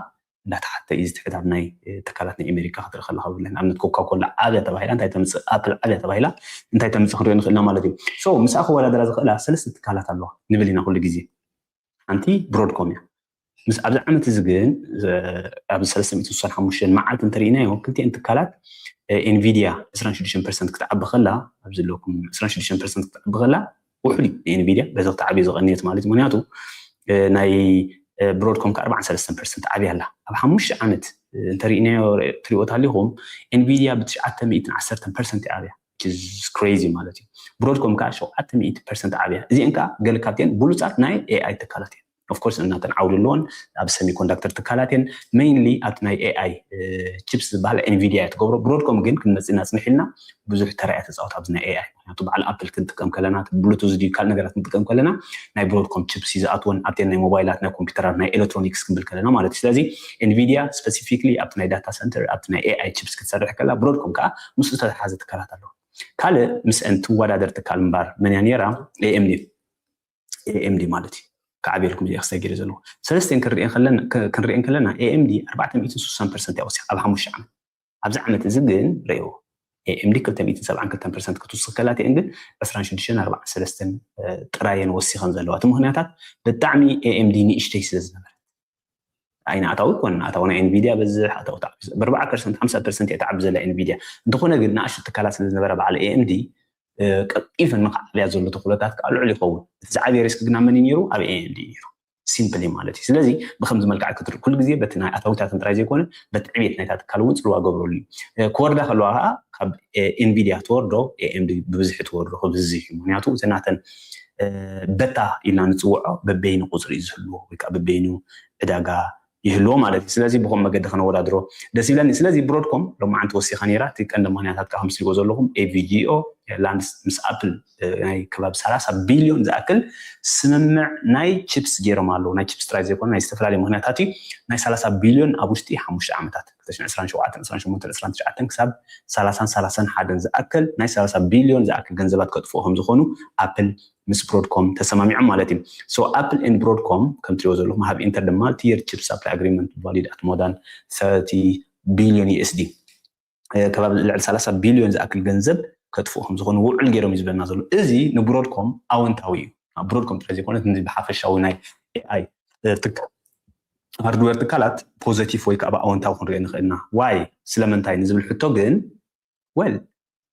እንዳተሓተ እዩ ዝትሕት። ኣብ ናይ ትካላት ናይ ኣሜሪካ ክትርኢ ከለካ ብብለን ኣብነት ኮካ ኮላ ዓብያ ተባሂላ እንታይ ተምፅእ ኣፕል ዓብያ ተባሂላ እንታይ ተምፅእ ክንሪኦ ንኽእልና ማለት እዩ። So ምስኣ ክወዳደራ ዝኽእላ ሰለስተ ትካላት ኣለዋ ንብል ኢና ኩሉ ግዜ። ሓንቲ ብሮድኮም እያ። ምስ ኣብዚ ዓመት እዚ ግን ኣብዚ ሰለስተ ሚእትን ስሳን ሓሙሽተን መዓልቲ እንተርኢናዮ ክልቲኤን ትካላት ኤንቪድያ ዕስራን ሽዱሽተን ፐርሰንት ክትዓቢ ከላ ኣብዚ ዘለኩም ዕስራን ሽዱሽተን ፐርሰንት ክትዓቢ ከላ ውሑድ እዩ ንኤንቪድያ በዚ ክትዓቢ ዝቐንየት ማለት እዩ። ምክንያቱ ናይ ብሮድኮም ከ ኣርባዓን ሰለስተን ፐርሰንት ዓብያ ኣላ። ኣብ ሓሙሽተ ዓመት እንተርኢናዮ ትሪእዎ ታሊኹም ኤንቪድያ ብትሽዓተ ሚእትን ዓሰርተን ፐርሰንት ይዓብያ። Crazy ማለት እዩ። ብሮድኮም ከዓ ሸውዓተ ሚእቲ ፐርሰንት ዓብያ። እዚአን ከዓ ገለ ካብተን ብሉፃት ናይ ኤኣይ ትካላት እየን። Of course እናተን ዓውዲ ኣለዎን ኣብ ሰሚኮንዳክተር ትካላት እየን። Mainly ኣብቲ ናይ ኤኣይ ቺፕስ ዝበሃል ኤንቪድያ እያ ትገብሮ። ብሮድኮም ግን ክንመፅእ ኢና ፅንሕ ኢልና ብዙሕ ተራ እያ ተፃወት ኣብዚ ናይ ኤኣይ። ምክንያቱ በዓል ኣፕል ክንጥቀም ከለና ብሉቱዝ ድዩ ካልእ ነገራት ክንጥቀም ከለና ናይ ብሮድኮም ቺፕስ እዩ ዝኣትወን ኣብተን ናይ ሞባይላት ናይ ኮምፒውተራት ናይ ኤሌክትሮኒክስ ክንብል ከለና ማለት እዩ። ስለዚ ኤንቪድያ specifically ኣብቲ ናይ ዳታ ሰንተር ኣብቲ ናይ ኤኣይ ቺፕስ ክትሰርሕ ከላ ብሮድኮም ከዓ ምስኡ ተተሓዘ ትካላት ኣለዋ። ካልእ ምስአን ትወዳደር ትካል እምባር መን እያ ነይራ? ኤኤምዲ። ኤኤምዲ ማለት እዩ። ክዓብየልኩም እየ ክሰጊረ ዘለዎ ሰለስተን ክንሪኤን ከለና ኤኤምዲ ኣርባዕተ ሚእትን ስሳን ፐርሰንት እያ ወሲኻ ኣብ ሓሙሽተ ዓመት። ኣብዚ ዓመት እዚ ግን ርእይዎ ኤኤምዲ ክልተ ሚእትን ሰብዓን ክልተን ፐርሰንት ክትውስኽ ከላ ቲኤን ግን ዕስራን ሽዱሽተን ኣርባዓን ሰለስተን ጥራየን ወሲኸን ዘለዋ። እቲ ምክንያታት ብጣዕሚ ኤኤምዲ ንእሽተይ ስለ ዝነበረት ኣይንኣታዊ ኮን ኣታዊ ናይ ኤንቪድያ በዝሕ ኣታዊ ብኣርባዓ ፐርሰንት ሓምሳ ፐርሰንት እያ ትዓቢ ዘላ ኤንቪድያ። እንተኾነ ግን ንኣሽቱ ትካላት ስለ ዝነበረ በዓል ኤኤምዲ ቀልጢፈ ንክዓብያ ዘሎ ተኽእሎታት ከዓ ልዑል ይኸውን። እቲ ዝዓብየ ሪስክ ግና መን እዩ ነይሩ? ኣብ ኤ ኤም ዲ እዩ ነይሩ። ሲምፕሊ ማለት እዩ። ስለዚ ብከምዚ መልክዕ ክትርኢ ኩሉ ግዜ በቲ ናይ ኣታዊታትን ጥራይ ዘይኮነ በቲ ዕብየት ናይታ ትካል እውን ፅልዋ ገብረሉ እዩ። ክወርዳ ከለዋ ከዓ ካብ ኤንቪዲያ ትወርዶ ኤ ኤም ዲ ብብዝሒ ትወርዶ ክብዝሕ እዩ። ምክንያቱ እቲ ናተን በታ ኢልና ንፅውዖ በበይኑ ቁፅሪ እዩ ዝህልዎ ወይ ከዓ በበይኑ ዕዳጋ ይህልዎ ማለት እዩ። ስለዚ ብከም መገዲ ከነወዳድሮ ደስ ይብለኒ። ስለዚ ብሮድኮም ሎማዓንቲ ወሲኻ ነይራ። እቲ ቀንዲ ምክንያታት ከዓ ከምስልዎ ዘለኹም ኤቪጂኦ ላንድስ ምስ ኣፕል ናይ ከባቢ ሰላሳ ቢልዮን ዝኣክል ስምምዕ ናይ ቺፕስ ገይሮም ኣለዉ። ናይ ቺፕስ ጥራይ ዘይኮነ ናይ ዝተፈላለዩ ምክንያታት እዩ። ናይ ሰላሳ ቢልዮን ኣብ ውሽጢ ሓሙሽተ ዓመታት ክልተ ሽሕን ዕስራን ሸውዓተን፣ ዕስራን ሸሞንተን፣ ዕስራን ትሽዓተን ክሳብ ሰላሳን ሰላሳን ሓደን ዝኣክል ናይ ሰላሳ ቢልዮን ዝኣክል ገንዘባት ከጥፍኡ ከም ዝኾኑ ኣፕል ምስ ብሮድኮም ተሰማሚዖም ማለት እዩ። So ኣፕል ኤንድ ብሮድኮም ከም ትሪኦ ዘለኹም have entered multi-year chip supply agreement valued at more than thirty billion U S D ከባቢ ልዕሊ ሰላሳ ቢልዮን ዝኣክል ገንዘብ ከጥፍኡ ከም ዝኾኑ ውዕል ገይሮም እዩ ዝብለና ዘሎ። እዚ ንብሮድኮም ኣወንታዊ እዩ። ብሮድኮም ጥራይ ዘይኮነ ብሓፈሻዊ ናይ ኤኣይ ሃርድዌር ትካላት ፖዘቲቭ ወይ ከዓ ብኣወንታዊ ክንሪኦ ንኽእል ኢና። ዋይ ስለምንታይ ንዝብል ሕቶ ግን ወል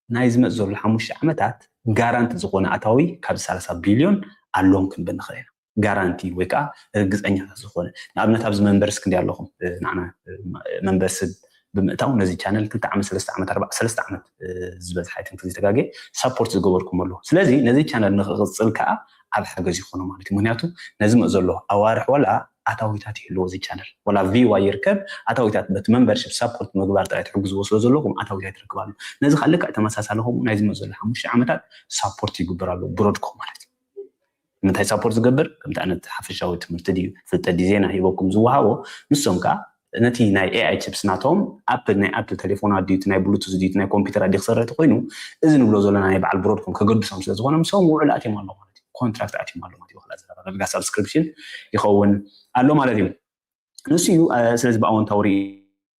ናይ ዝመፅ ዘሎ ሓሙሽተ ዓመታት ጋራንቲ ዝኾነ ኣታዊ ካብ ሰላሳ ቢልዮን ኣለዎም ክንብል ንኽእል ኢና። ጋራንቲ ወይ ከዓ ርግፀኛታት ዝኾነ ንኣብነት ኣብዚ መንበርስ ክንዲ ኣለኹም ንዓና መንበርስ ብምእታው ነዚ ቻነል ክልተ ዓመት ሰለስተ ዓመት ኣርባዕ ሰለስተ ዓመት ዝበዝሓ ኣይትን ክዚ ተጋጌ ሳፖርት ዝገበርኩም ኣለዎ። ስለዚ ነዚ ቻነል ንክቕፅል ከዓ ኣብ ሓገዝ ይኾኑ ማለት እዩ። ምክንያቱ ነዚ መእ ዘሎ ኣዋርሕ ወላ ኣታዊታት ይህልዎ እዚ ቻነል ወላ ቪዋ ይርከብ ኣታዊታት በቲ መንበርሽፕ ሳፖርት ምግባር ጥራይ ትሕግዝዎ ስለ ዘለኹም ኣታዊታት ይረክብ ኣሎ። ነዚ ከዓ ልክዕ ተመሳሳሊ ከምኡ ናይ ዝመፅ ዘሎ ሓሙሽተ ዓመታት ሳፖርት ይግበር ኣሎ ብሮድኮም ማለት እዩ። ምንታይ ሳፖርት ዝገብር ከምቲ ኣነት ሓፈሻዊ ትምህርቲ ድዩ ፍልጠት ድዩ ዜና ሂበኩም ዝወሃቦ ንሶም ከዓ ነቲ ናይ ኤኣይ ቺፕስ ናቶም ኣፕል ናይ ኣፕል ቴሌፎን ኣድዩት ናይ ብሉቱዝ ድዩት ናይ ኮምፒውተር ኣዲ ክሰርሕ ተኮይኑ እዚ ንብሎ ዘለና ናይ በዓል ብሮድኮም ከገድሶም ስለ ዝኾነ ምሶም ውዕል ኣትዮም ኣሎ ማለት እዩ። ኮንትራክት ኣትዮም ኣሎ ማለት እዩ። ዳርጋ ሳብስክሪፕሽን ይኸውን ኣሎ ማለት እዩ። ንሱ እዩ ስለዚ ብኣወንታዊ ርኢ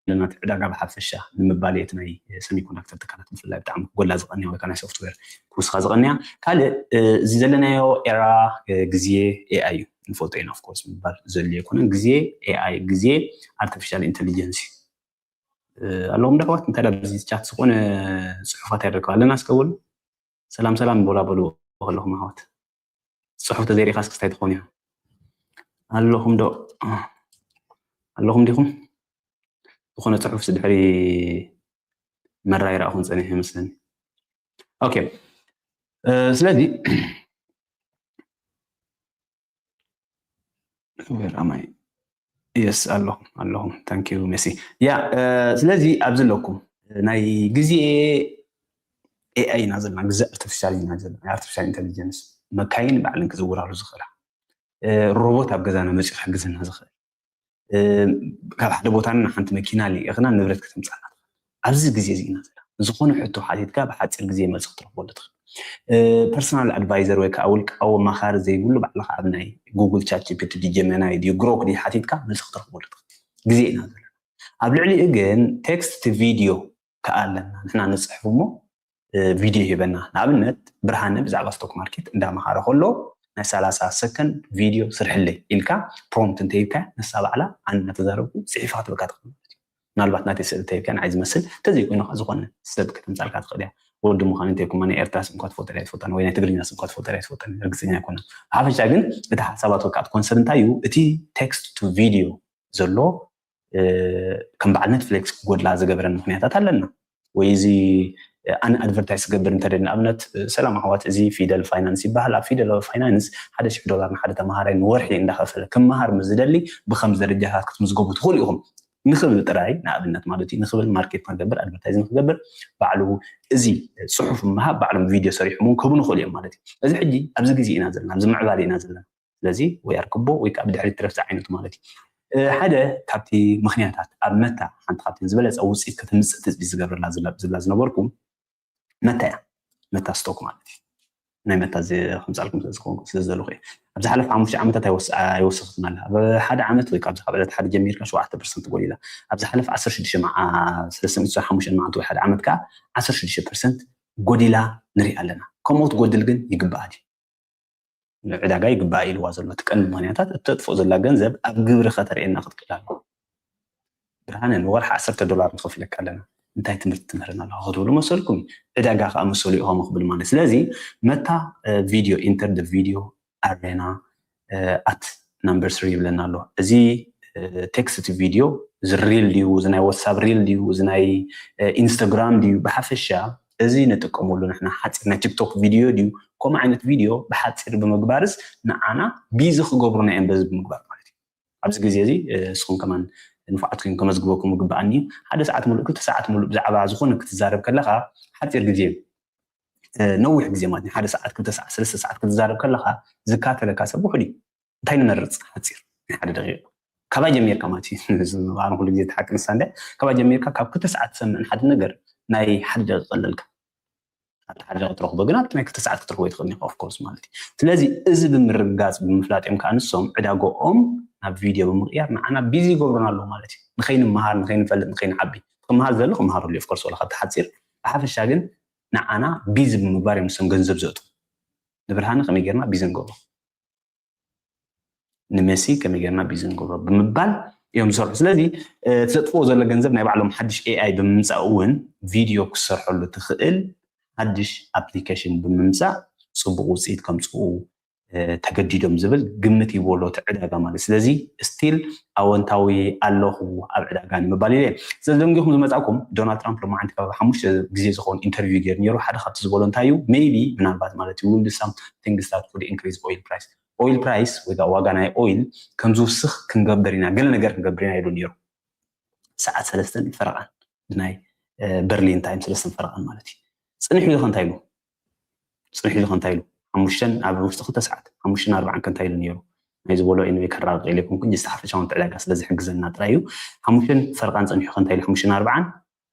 ለና ዕዳጋ ብሓፈሻ ንምባል እቲ ናይ ሰሚኮንዳክተር ትካላት ብፍላይ ብጣዕሚ ክጎላ ዝቀንያ ወይ ናይ ሶፍትዌር ክውስካ ዝቀንያ ካልእ እዚ ዘለናዮ ኤራ ግዜ ኤኣይ እዩ ንፈልጦ ኢና ኦፍኮርስ ምባል ዘድልዮ ኣይኮነን ግዜ ኤኣይ ግዜ ኣርቲፊሻል ኢንቴሊጀንስ ኣለኹም ዶ ኣሕዋት እንታይ ኣብዚ ቻት ዝኾነ ፅሑፋት ኣይረክብ ኣለና እስከ በሉ ሰላም ሰላም በላ በሉ ከለኹም ኣሕዋት ፅሑፍ ተዘይሪኢኻ እስክስታይ ትኾን ኢኻ ኣለኹም ዶ ኣለኹም ዲኹም ዝኾነ ፅሑፍ ድሕሪ መራይ ረእኹም ፀኒሑ ይመስለኒ ኦኬ ስለዚ Where am I? Yes ኣለኹም ኣለኹም thank you Messi yeah ስለዚ ኣብዚ ኣለኩም ናይ ግዜ ኤኣይ ኢና ዘለና ግዜ ኣርቲፊሻል ኢና ዘለና ኣርቲፊሻል ኢንቴሊጀንስ መካይን ባዕልን ክዝውራሉ ዝኽእላ ሮቦት ኣብ ገዛና መፂኡ ክሕግዘና ዝኽእል ካብ ሓደ ቦታ ና ሓንቲ መኪና ሊኢኽና ንብረት ከተምፃና ኣብዚ ግዜ እዚ ኢና ዘለና ዝኾነ ሕቶ ሓቲትካ ብሓፂር ግዜ መልሲ ክትረክበሉ ትኽእል ፐርሶናል ኣድቫይዘር ወይ ከዓ ውልቃዊ ኣማኻሪ ዘይብሉ ባዕልካ ኣብ ናይ ጉግል ቻት ጂፒቲ ዲ ጀመናይ ድዩ ግሮክ ድዩ ሓቲትካ መልሲ ክትረክበሉ ትኽእል ግዜ ኢና ዘለና ኣብ ልዕሊኡ ግን ቴክስት ቪድዮ ከዓ ኣለና ንሕና ንፅሕፍ እሞ ቪድዮ ይህበና ንኣብነት ብርሃነ ብዛዕባ ስቶክ ማርኬት እንዳመሃረ ከሎ ናይ ሰላሳ ሰከንድ ቪድዮ ስርሕለይ ኢልካ ፕሮምት እንተሂብካ ንሳ ባዕላ ኣነ እናተዛረብኩ ፅሒፋ ክትበካ ትኽእል ማለት እዩ ምናልባት ናተይ ስእሊ ተሂብካ ንዓይ ዝመስል እንተዘይኮይኑ ከዓ ዝኾነ ሰብ ከተምፃልካ ትኽእል እያ ወዲ ምዃን እንተይኮማ ናይ ኤርትራ ስም እኳ ትፈልጦ እያ ትፈልጣን ወይ ናይ ትግርኛ ስም እኳ ትፈልጦ እያ ትፈልጣን ርግፀኛ ኣይኮነን ብሓፈሻ ግን እቲ ሓሳባት ወቃዕት ኮንሰርን እንታይ እዩ እቲ ቴክስት ቱ ቪድዮ ዘሎ ከም በዓል ኔትፍሊክስ ክጎድላ ዝገበረን ምክንያታት ኣለና ወይ እዚ ኣነ ኣድቨርታይዝ ክገብር እንተደ ንኣብነት ሰላም ኣሕዋት እዚ ፊደል ፋይናንስ ይበሃል ኣብ ፊደል ፋይናንስ ሓደ ሽሕ ዶላር ንሓደ ተምሃራይ ንወርሒ እንዳኸፈለ ክመሃር ምስ ዝደሊ ብከምዚ ደረጃታት ክትምዝገቡ ትኽእሉ ኢኹም ንክብል ጥራይ ንኣብነት ማለት እዩ ንክብል ማርኬት ክንገብር ኣድቨርታይዝ ንክገብር ባዕሉ እዚ ፅሑፍ ምሃብ ባዕሎም ቪድዮ ሰሪሖም እውን ክህቡ ንኽእሉ እዮም ማለት እዩ እዚ ሕጂ ኣብዚ ግዜ ኢና ዘለና ኣብዚ ምዕባለ ኢና ዘለና ስለዚ ወይ ኣርክቦ ወይ ከዓ ብድሕሪት ትረፍ ዝዓይነቱ ማለት እዩ ሓደ ካብቲ ምክንያታት ኣብ መታ ሓንቲ ካብተን ዝበለፀ ውፅኢት ከተምፅእ ትፅቢት ዝገብረላ ዝብላ ዝነበርኩ መታ እያ መታ ስቶክ ማለት እዩ ናይ መታ ከምፃልኩም ስለዝኾንኩ ስለ ዝደለኹ እየ ኣብ ዝሓለፈ ሓሙሽተ ዓመታት ኣይወሰኽትን ኣለ ኣብ ሓደ ዓመት ወይ ካብ ዝካበለት ሓደ ጀሚርካ ሸውዓተ ፐርሰንት ጎዲላ ኣብ ዝሓለፈ ዓሰርተ ሽዱሽተ መዓ ሰለስተ ሓሙሽተ መዓልቲ ወይ ሓደ ዓመት ከዓ ዓሰርተ ሽዱሽተ ፐርሰንት ጎዲላ ንርኢ ኣለና ከምኡ ትጎድል ግን ይግባኣ ድዩ ዕዳጋ ይግባእ ኢልዋ ዘሎ እቲ ቀንዲ ምክንያታት እተጥፍኦ ዘላ ገንዘብ ኣብ ግብሪ ከተርእየና ክትክእል ኣለዋ። ብርሃነ ንወርሒ ዓሰርተ ዶላር ንኸፍለካ ኣለና። እንታይ ትምህርቲ ትምህረና ኣለካ ክትብሉ መሰልኩም እዩ። ዕዳጋ ከዓ መሰሉ እዩ ከምኡ ክብል ማለት። ስለዚ መታ ቪድዮ ኢንተር ደ ቪድዮ ኣሬና ኣት ናምበር ስሪ ይብለና ኣሎ። እዚ ቴክስት ቪድዮ እዚ ሪል ድዩ፣ እዚ ናይ ዋትሳፕ ሪል ድዩ፣ እዚ ናይ ኢንስታግራም ድዩ፣ ብሓፈሻ እዚ ንጥቀመሉ ንሕና ሓፂር ናይ ቲክቶክ ቪድዮ ድዩ፣ ከምኡ ዓይነት ቪድዮ ብሓፂር ብምግባርስ ንዓና ቢዚ ክገብሩና እዮም በዚ ብምግባር ማለት እዩ። ኣብዚ ግዜ እዚ እስኹም ከማን ንፉዓት ኮይን ከመዝግበኩም ይግበኣኒ እዩ። ሓደ ሰዓት ሙሉእ ክልተ ሰዓት ሙሉእ ብዛዕባ ዝኾነ ክትዛረብ ከለኻ ሓፂር ግዜ እዩ። ነዊሕ ግዜ ማለት ሓደ ሰዓት ክልተ ሰዓት ሰለስተ ሰዓት ክትዛረብ ከለኻ ዝካተለካ ሰብ ውሑድ እዩ። እንታይ ንመርፅ ሓፂር ናይ ሓደ ደቂቕ ካባ ጀሚርካ ማለት እዩ። ኣነ ኩሉ ግዜ ተሓቂ ንሳ እንደ ካባ ጀሚርካ ካብ ክልተ ሰዓት ትሰምዕን ሓደ ነገር ናይ ሓደ ደቂቕ ቀለልካ ኣብቲ ሓደ ደቂቕ ትረኽቦ ግን ኣብቲ ናይ ክልተ ሰዓት ክትረኽቦ ይትኽእል ኢኻ ኦፍኮርስ ማለት እዩ። ስለዚ እዚ ብምርግጋፅ ብምፍላጥ እዮም ከዓ ንሶም ዕዳገኦም ናብ ቪድዮ ብምቕያር ንዓና ቢዚ ይገብሩና ኣለዉ ማለት እዩ። ንኸይንመሃር ንኸይንፈልጥ ንኸይንዓቢ ክመሃር ዘሎ ክመሃረሉ ኦፍኮርስ ወላ ካብቲ ሓፂር ብሓፈሻ ግን ንዓና ቢዚ ብምግባር እዮም ንሶም ገንዘብ ዘእቱ። ንብርሃነ ከመይ ጌርና ቢዚ ንገብሮ ንመሲ ከመይ ጌርና ቢዚ ንገብሮ ብምባል እዮም ዝሰርሑ። ስለዚ እቲ ዘጥፍኦ ዘሎ ገንዘብ ናይ ባዕሎም ሓድሽ ኤኣይ ብምምፃእ እውን ቪድዮ ክሰርሐሉ ትኽእል ሓድሽ ኣፕሊኬሽን ብምምፃእ ፅቡቅ ውፅኢት ከምፅኡ ተገዲዶም ዝብል ግምት ይበሎ እቲ ዕዳጋ ማለት። ስለዚ ስቲል ኣወንታዊ ኣለኹ ኣብ ዕዳጋ ንምባል ኢለ። ስለዚ ደንጊኹም ዝመፃእኩም ዶናልድ ትራምፕ ሎማዓንቲ ከባቢ ሓሙሽተ ግዜ ዝኸውን ኢንተርቪው ገይሩ ነይሩ። ሓደ ካብቲ ዝበሎ እንታይ እዩ ሜይቢ ምናልባት ማለት እዩ will do some things that could increase oil price oil price ወይ ከዓ ዋጋ ናይ ኦይል ከም ዝውስኽ ክንገብር ኢና፣ ገለ ነገር ክንገብር ኢና ኢሉ ነይሩ። ሰዓት ሰለስተን ፈረቓን ብናይ በርሊን ታይም ሰለስተን ፈረቓን ማለት እዩ። ፅንሕ ኢሉ ከ እንታይ ኢሉ? ፅንሕ ኢሉ ከ እንታይ ኢሉ? ሓሙሽተን ኣብ ውሽጢ ክልተ ሰዓት ሓሙሽተን ኣርባዓን ከ እንታይ ኢሉ ነይሩ? ናይ ዝበሎ ኢንወይ ከራቕቕ ኢለ ይኮንኩ ጅስቲ ሓፈሻውን ዕዳጋ ስለ ዝሕግዘና ጥራይ እዩ። ሓሙሽተን ፈረቓን ፀኒሑ ከ እንታይ ኢሉ? ሓሙሽተን ኣርባዓን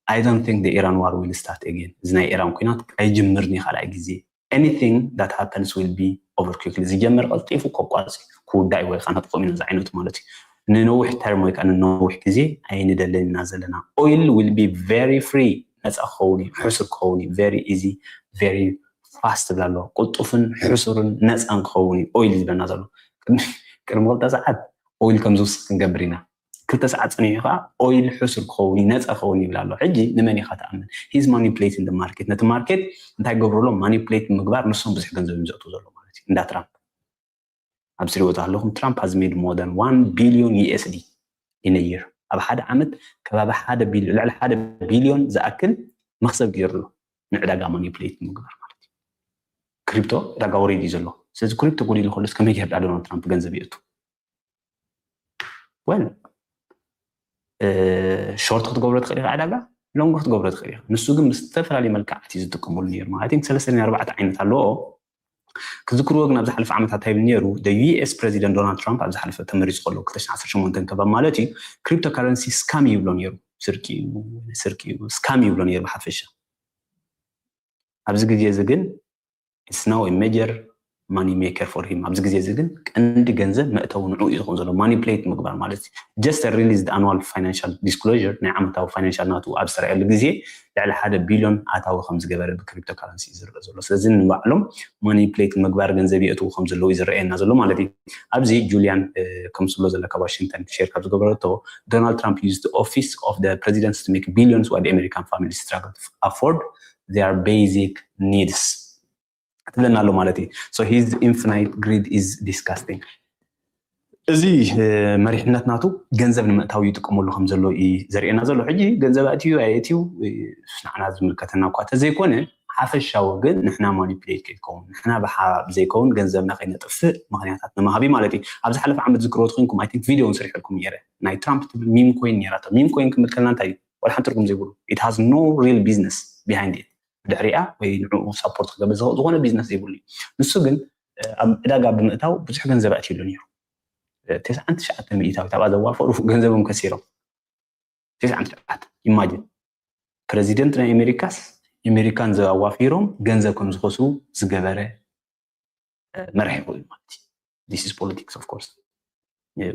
I don't think the Iran war will start again እዚ ናይ ኢራን ኩናት ኣይጅምርን እዩ ካልኣይ ግዜ anything that happens will be over quickly ዝጀመር ቀልጢፉ ከቋርፅ ክውዳእ ወይ ከዓ ናትቆም ኢና ዝዓይነቱ ማለት እዩ። ንነዊሕ ተርም ወይ ከዓ ንነዊሕ ግዜ ኣይንደልን ኢና ዘለና። Oil will be very free ነፃ ክኸውን እዩ፣ ሕሱር ክኸውን እዩ፣ very easy very fast ብላ ኣለዋ። ቅልጡፍን ሕሱርን ነፃን ክኸውን እዩ ኦይል ዝብለና ዘሎ። ቅድሚ ክልተ ሰዓት ኦይል ከም ዝውስኽ ክንገብር ኢና። ክልተ ሰዓት ፀኒሑ ከዓ ኦይል ሕሱር ክኸውን እዩ፣ ነፃ ክኸውን ይብል ኣሎ። ሕጂ ንመን ኢኻ ትኣምን? He's manipulating the market። ነቲ ማርኬት እንታይ ገብሩ ኣሎ? ማኒፕሌት ምግባር ንሶም ብዙሕ ገንዘብ እዮም ዘእትዉ ዘሎ ማለት እዩ። እንዳ ትራምፕ ኣብዚ ሪእዎ ኣለኹም ትራምፕ has made more than one billion U S D in a year። ኣብ ሓደ ዓመት ከባቢ ሓደ ቢልዮን ልዕሊ ሓደ ቢልዮን ዝኣክል መክሰብ ገይሩ ኣሎ ንዕዳጋ ማኒፕሌት ምግባር ማለት እዩ። ክሪፕቶ ዕዳጋ ወሪዱ እዩ ዘሎ። ስለዚ ክሪፕቶ ጎዲሉ ከሎስ ከመይ ገይሩ ዶናልድ ትራምፕ ገንዘብ የእቱ? ወል ሾርት ክትገብሮ ትኽእል ኢኻ ዕዳጋ፣ ሎንግ ክትገብሮ ትኽእል ኢኻ። ንሱ ግን ብዝተፈላለዩ መልክዓት እዩ ዝጥቀመሉ ነይሩ ማለት እዩ። ሰለስተ ኣርባዕተ ዓይነት ኣለዎ። ክዝክርዎ ግን ኣብ ዝሓለፈ ዓመታት እንታይ ይብል ነይሩ? ዩኤስ ፕሬዚደንት ዶናልድ ትራምፕ ኣብ ዝሓለፈ ተመሪፁ ከሎ ክልተ ሽሕን ዓሰርተ ሸሞንተን ከባቢ ማለት እዩ ክሪፕቶ ካረንሲ ስካም ይብሎ ነይሩ። ስርቂ እዩ፣ ስርቂ እዩ፣ ስካም ይብሎ ነይሩ ብሓፈሻ። ኣብዚ ግዜ እዚ ግን it's now a major money maker for him። ኣብዚ ግዜ እዚ ግን ቀንዲ ገንዘብ መእተዊ ንዑ እዩ ዝኾን ዘሎ። ማኒፕሌት ምግባር ማለት just release annual financial disclosure ናይ ዓመታዊ ፋይናንሻል ናቱ ኣብ ዝተረኣየሉ ግዜ ልዕሊ ሓደ ቢልዮን ኣታዊ ከም ዝገበረ ብክሪፕቶ ካረንሲ እዩ ዝረአ ዘሎ። ስለዚ ንባዕሎም ማኒፕሌት ምግባር ገንዘብ የእትዉ ከም ዘለዉ እዩ ዝረኣየና ዘሎ ማለት እዩ። ኣብዚ ጁልያን ከም ዝብሎ ዘለካ ዋሽንግተን ሼር ካብ ዝገበረቶ Donald Trump used the office of the president to make billions while the American family struggle to afford their basic needs ትብለና ኣሎ ማለት እዩ። So his infinite greed is disgusting። እዚ መሪሕነት ናቱ ገንዘብ ንምእታው ይጥቀመሉ ከም ዘሎ እዩ ዘርእየና ዘሎ። ሕጂ ገንዘብ ኣእትዩ ኣየእትዩ ንዓና ዝምልከተና እኳ ተዘይኮነ ሓፈሻዊ ግን ንሕና ማኒፕሌት ከይትከውን ንሕና ብሓ ዘይከውን ገንዘብና ከይነጥፍእ ምክንያታት ንምሃብ ማለት እዩ። ኣብ ዝሓለፈ ዓመት ዝክርዎ ተኮይንኩም I think ቪድዮ እውን ስሪሐልኩም ነይረ። ናይ ትራምፕ ትብል ሚም ኮይን ነይራቶ። ሚም ኮይን ክምልከልና እንታይ እዩ? ወላ ሓንቲ ትርጉም ዘይብሉ it has no real business behind it። ብድሕሪኣ ወይ ንዕኡ ሳፖርት ክገብር ዝኽእል ዝኾነ ቢዝነስ ዘይብሉ እዩ። ንሱ ግን ኣብ ዕዳጋ ብምእታው ብዙሕ ገንዘብ ኣእትዩሉ ነይሩ። ተስዓን ትሽዓተ ሚእታዊት ኣብኣ ዘዋፈሩ ገንዘቦም ከሲሮም። ተስዓን ትሽዓተ ኢማጂን ፕረዚደንት ናይ ኣሜሪካስ ኣሜሪካን ዘዋፊሮም ገንዘብ ከም ዝኸስሩ ዝገበረ መራሒ ኮይኑ ማለት እዩ። This is politics of course።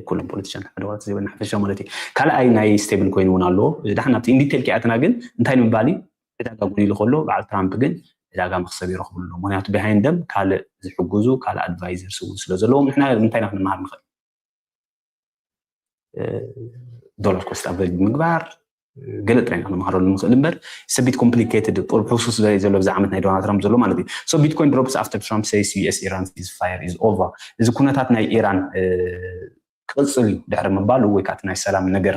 ኩሎም ፖለቲሽን ሓደ ዋት ዘይበልና ሓፈሻ ማለት እዩ። ካልኣይ ናይ ስቴብል ኮይን እውን ኣለዎ። ዳሕና ኣብቲ ኢንዲቴል ኪኣትና ግን እንታይ ንምባል እዩ ዕዳጋ ጎዲሉ ከሎ በዓል ትራምፕ ግን ዕዳጋ መክሰብ ይረኽብሉ ኣለዉ። ምክንያቱ ቢሃይንድ ደም ካልእ ዝሕግዙ ካልእ ኣድቫይዘርስ እውን ስለ ዘለዎም ንሕና ምንታይ ኢና ክንመሃር ንኽእል? ዶላር ኮስት ኣቨሬጅ ምግባር ገለ ጥራይ ኢና ክንመሃረሉ ንኽእል እምበር it's a bit complicated ቁሩብ ሕውስውስ ዝበለ እዩ ዘሎ ብዚ ዓመት ናይ ዶናልድ ትራምፕ ዘሎ ማለት እዩ። So Bitcoin drops after Trump says U S Iran ceasefire is over። እዚ ኩነታት ናይ ኢራን ክቕፅል እዩ ድሕሪ ምባሉ ወይ ከዓ ናይ ሰላም ነገር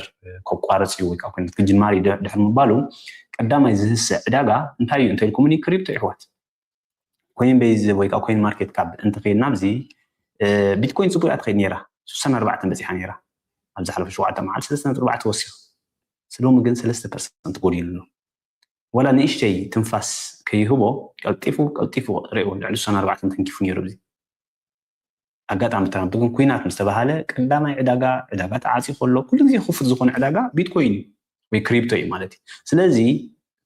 ከቋርፅ እዩ ወይ ከዓ ኩነት ክጅማር እዩ ድሕሪ ምባሉ ቀዳማይ ዝህሰ ዕዳጋ እንታይ እዩ እንተልኩምኒ ክሪፕቶ ይሕዋት። ኮይን ቤዝ ወይ ከዓ ኮይን ማርኬት ካፕ እንተኸይድና ኣብዚ ቢትኮይን ፅቡቅ እያ ትኸይድ ነይራ። ስሳን ኣርባዕተን በፂሓ ነይራ። ኣብ ዝሓለፈ ሸውዓተ መዓልቲ ሰለስተ ነጥቢ ኣርባዕተ ወሲኹ። ስሎሚ ግን ሰለስተ ፐርሰንት ጎዲሉ ኣሎ። ዋላ ንእሽተይ ትንፋስ ከይህቦ ቀልጢፉ ቀልጢፉ ሪኦ ልዕሊ ስሳን ኣርባዕተን ተንኪፉ ነይሩ። እዚ ኣጋጣሚ ትራምፕ ግን ኩናት ምስ ተባሃለ ቀዳማይ ዕዳጋ ዕዳጋ ተዓፂ ከሎ ኩሉ ግዜ ክፉት ዝኾነ ዕዳጋ ቢትኮይን እዩ ወይ ክሪፕቶ እዩ ማለት እዩ። ስለዚ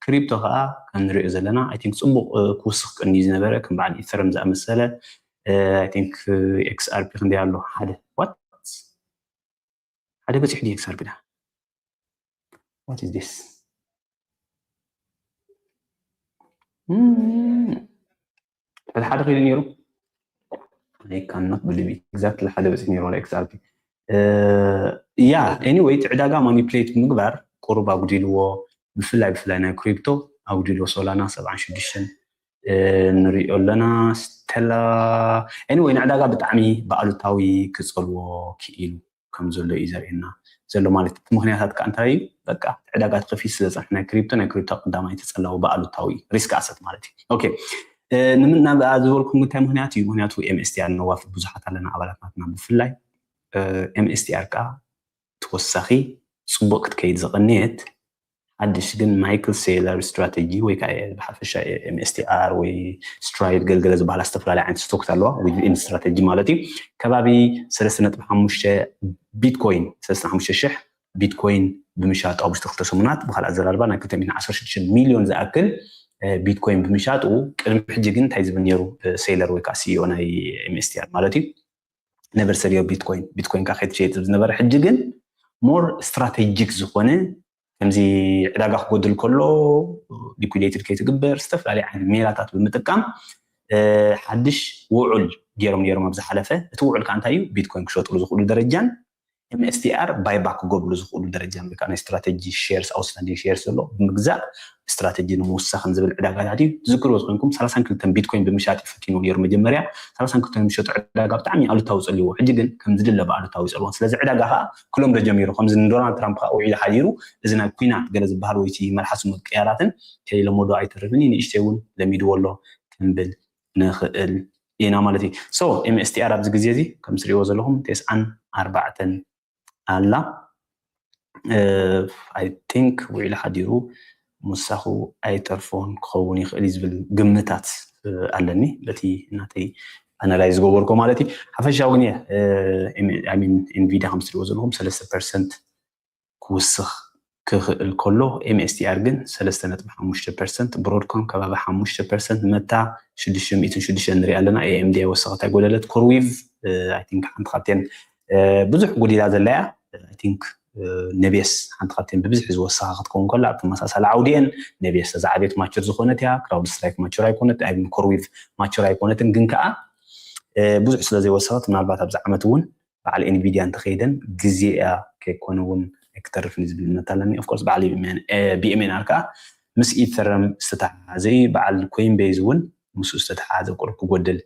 ክሪፕቶ ከዓ ከም ንሪኦ ዘለና I think ፅቡቅ ክውስኽ ቀንዩ ዝነበረ ከም በዓል ኢተረም ዝኣመሰለ I think X R P ክንደይ ኣሎ ሓደ what ሓደ በፂሑ ድዩ X R P ዳ what is this ሓደ ሓደ ከይዱ ነይሩ I cannot believe it exactly ሓደ በፂሑ ነይሩ X R P yeah anyway እቲ ዕዳጋ ማኒፕሌት ምግባር ቁሩብ ኣጉዲልዎ ብፍላይ ብፍላይ ናይ ክሪፕቶ ኣጉዲልዎ ሶላና ሰብዓን ሽዱሽተን ንሪኦ ኣለና ስተላ anyway ንዕዳጋ ብጣዕሚ ብኣሉታዊ ክፀልዎ ክኢሉ ከም ዘሎ እዩ ዘርእየና ዘሎ ማለት እቲ ምክንያታት ከዓ እንታይ እዩ በቃ ዕዳጋ ተኸፊት ስለ ፀንሐ ናይ ክሪፕቶ ናይ ክሪፕቶ ቀዳማይ ተፀላዊ ብኣሉታዊ risk asset ማለት እዩ okay ንምና ዝበልኩም እንታይ ምክንያት እዩ ምክንያቱ M S T R ነዋፍር ብዙሓት ኣለና ኣባላት ናትና ብፍላይ M S T R ከዓ ተወሳኺ ፅቡቅ ክትከይድ ዘቐነየት ሓድሽ ግን ማይክል ሴለር ስትራተጂ ወይ ከዓ ብሓፈሻ M S T R ወይ ስትራይድ ገልገለ ዝበሃላ ዝተፈላለያ ዓይነት ስቶክት ኣለዋ within ስትራተጂ ማለት እዩ ከባቢ ሰለስተ ነጥቢ ሓሙሽተ ቢትኮይን ሰለስተ ሓሙሽተ ሽሕ ቢትኮይን ብምሻጥ ኣብ ውሽጢ ክልተ ሰሙናት ብካልእ ኣዘራርባ ናይ ክልተ ሚእትን ዓሰርተ ሽዱሽተ ሚልዮን ዝኣክል ቢትኮይን ብምሻጡ ቅድሚ ሕጂ ግን እንታይ ዝብል ነይሩ ሴለር ወይ ከዓ ሲኢኦ ናይ M S T R ማለት እዩ never sell your Bitcoin Bitcoin ካ ከይትሸይጥ ዝነበረ ሕጂ ግን more strategic ዝኾነ ከምዚ ዕዳጋ ክጎድል ከሎ liquidated ከይትግበር ዝተፈላለዩ ዓይነት ሜላታት ብምጥቃም ሓድሽ ውዑል ገይሮም ነይሮም ኣብ ዝሓለፈ እቲ ውዑል ከዓ እንታይ እዩ ቢትኮይን ክሸጥሉ ዝኽእሉ ደረጃን M S T R buyback ክገብሉ ዝኽእሉ ደረጃን ወይ ከዓ ናይ ስትራተጂ shares outstanding shares ዘሎ ብምግዛእ ስትራተጂ ንምውሳኽን ዝብል ዕዳጋታት እዩ ትዝክርዎ ዝኾንኩም ሰላሳን ክልተን ቢትኮይን ብምሻጥ እዩ ፈቲኑ ነይሩ መጀመርያ ሰላሳን ክልተን ምሸጡ ዕዳጋ ብጣዕሚ ኣሉታዊ ፀልዎ ሕጂ ግን ከም ዝድለ ብኣሉታዊ ፀልዎን ስለዚ ዕዳጋ ከዓ ክለምዶ ጀሚሩ ከምዚ ንዶናልድ ትራምፕ ከዓ ውዒሉ ሓዲሩ እዚ ናይ ኩናት ገለ ዝበሃል ወይቲ መልሓሱ ምቅያራትን ከይለመዶ ኣይተርፍን እዩ ንእሽተይ እውን ለሚድዎ ኣሎ ክንብል ንኽእል ኢና ማለት እዩ so M S T R ኣብዚ ግዜ እዚ ከም ትሪእዎ ዘለኹም ቴስዓን ኣርባዕተን ኣላ I think ውዒሉ ሓዲሩ ምሳኹ ኣይተርፎን ክኸውን ይኽእል እዩ ዝብል ግምታት ኣለኒ በቲ ናተይ ኣናላይዝ ዝገበርኮ ማለት እዩ ሓፈሻዊ ግን ሚን ኤንቪዲያ ከም ትሪእዎ ዘለኹም ሰለስተ ፐርሰንት ክውስኽ ክኽእል ከሎ M S T R ግን ሰለስተ ነጥቢ ሓሙሽተ ፐርሰንት ብሮድኮም ከባቢ ሓሙሽተ ፐርሰንት መታ ሽዱሽተ ሚእትን ሽዱሽተ ንሪኣ ኣለና A M D ኣይወሰኸት ኣይጎደለት ኮርዊቭ I think ሓንቲ ካብተን ብዙሕ ጎዲላ ዘለያ I think ነቤስ ሓንቲ ካብተን ብብዝሒ ዝወሰኻ ክትከውን ከላ ኣብ ተመሳሳሊ ዓውዲ እየን ነቤስ እዛ ዓብየት ማቹር ዝኾነት እያ ክራውድ ስትራይክ ማቹር ኣይኮነት ኣይን ኮርዊቭ ማቹር ኣይኮነትን ግን ከዓ ብዙሕ ስለ ዘይወሰኸት ምናልባት ኣብዚ ዓመት እውን በዓል ኤንቪድያ እንተኸይደን ግዜ እያ ከይኮነ እውን ኣይክተርፍን ዝብል እምነት ኣለኒ ኦፍኮርስ በዓል ቢኤምኤንኣር ከዓ ምስ ኢተረም ዝተተሓሓዘ እዩ በዓል ኮይን ቤዝ እውን ምስኡ ዝተተሓሓዘ ቁሩብ ክጎድል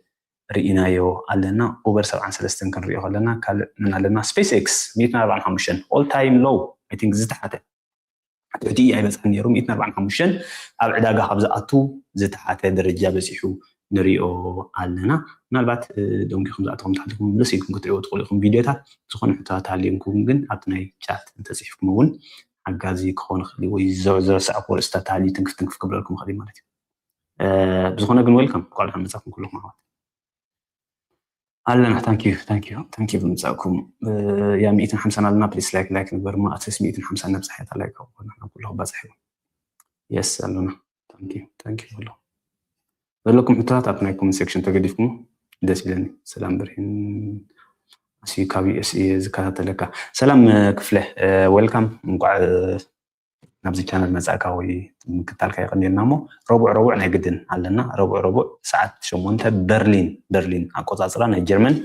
ርኢናዮ ኣለና ኡበር ሰብዓን ሰለስተን ክንሪኦ ከለና ካልእ ምን ኣለና ስፔስ ኤክስ ሚእትን ኣርባዓን ሓሙሽተን all time low I think ዝተሓተ ትሕቲ ኣይበፅሐን ነይሩ ሚእትን ኣርባዓን ሓሙሽተን ኣብ ዕዳጋ ካብ ዝኣቱ ዝተሓተ ደረጃ በፂሑ ንሪኦ ኣለና ምናልባት ደንጊኹም ዝኣተኹም ተሓቲኹም መለስ ኢልኩም ክትሪእዎ ትኽእሉ ኢኹም ቪድዮታት ዝኾነ ሕቶታት ሃልየንኩም ግን ኣብቲ ናይ ቻት እንተፅሒፍኩም እውን ሓጋዚ ክኾን ይኽእል ወይ ዝረሳዕኩ ርእስታት ተሃልዩ ትንክፍ ትንክፍ ክብለልኩም ይኽእል ማለት እዩ ብዝኾነ ግን ዌልካም እንኳዕ ደሓን መፃኩም ኩልኩም ኣሕዋት ኣለና ታንኪዩ ታንኪዩ ታንኪዩ ብምፃእኩም ያ ሚእትን ሓምሳን ኣለና ፕሊስ ላይክ ላይክ ንግበር ማ ኣትስ ሚእትን ሓምሳን ነብፃሕ እያ ላይክ ኩሉ ክባፅሕ እዩ የስ ኣለና ታንኪዩ ታንኪዩ ኩሉ ዘለኩም ሕቶታት ኣብ ናይ ኮመንት ሴክሽን ተገዲፍኩም ደስ ይብለኒ ሰላም ብርሂን ኣስዩ ካብ ዩኤስኤ ዝከታተለካ ሰላም ክፍለ ዌልካም እንቋዕ ናብዚ ቻነል መፃእካ ወይ ምክታልካ የቀንየልና እሞ ረቡዕ ረቡዕ ናይ ግድን ኣለና ረቡዕ ረቡዕ ሰዓት ሸሞንተ በርሊን በርሊን ኣቆፃፅራ ናይ ጀርመን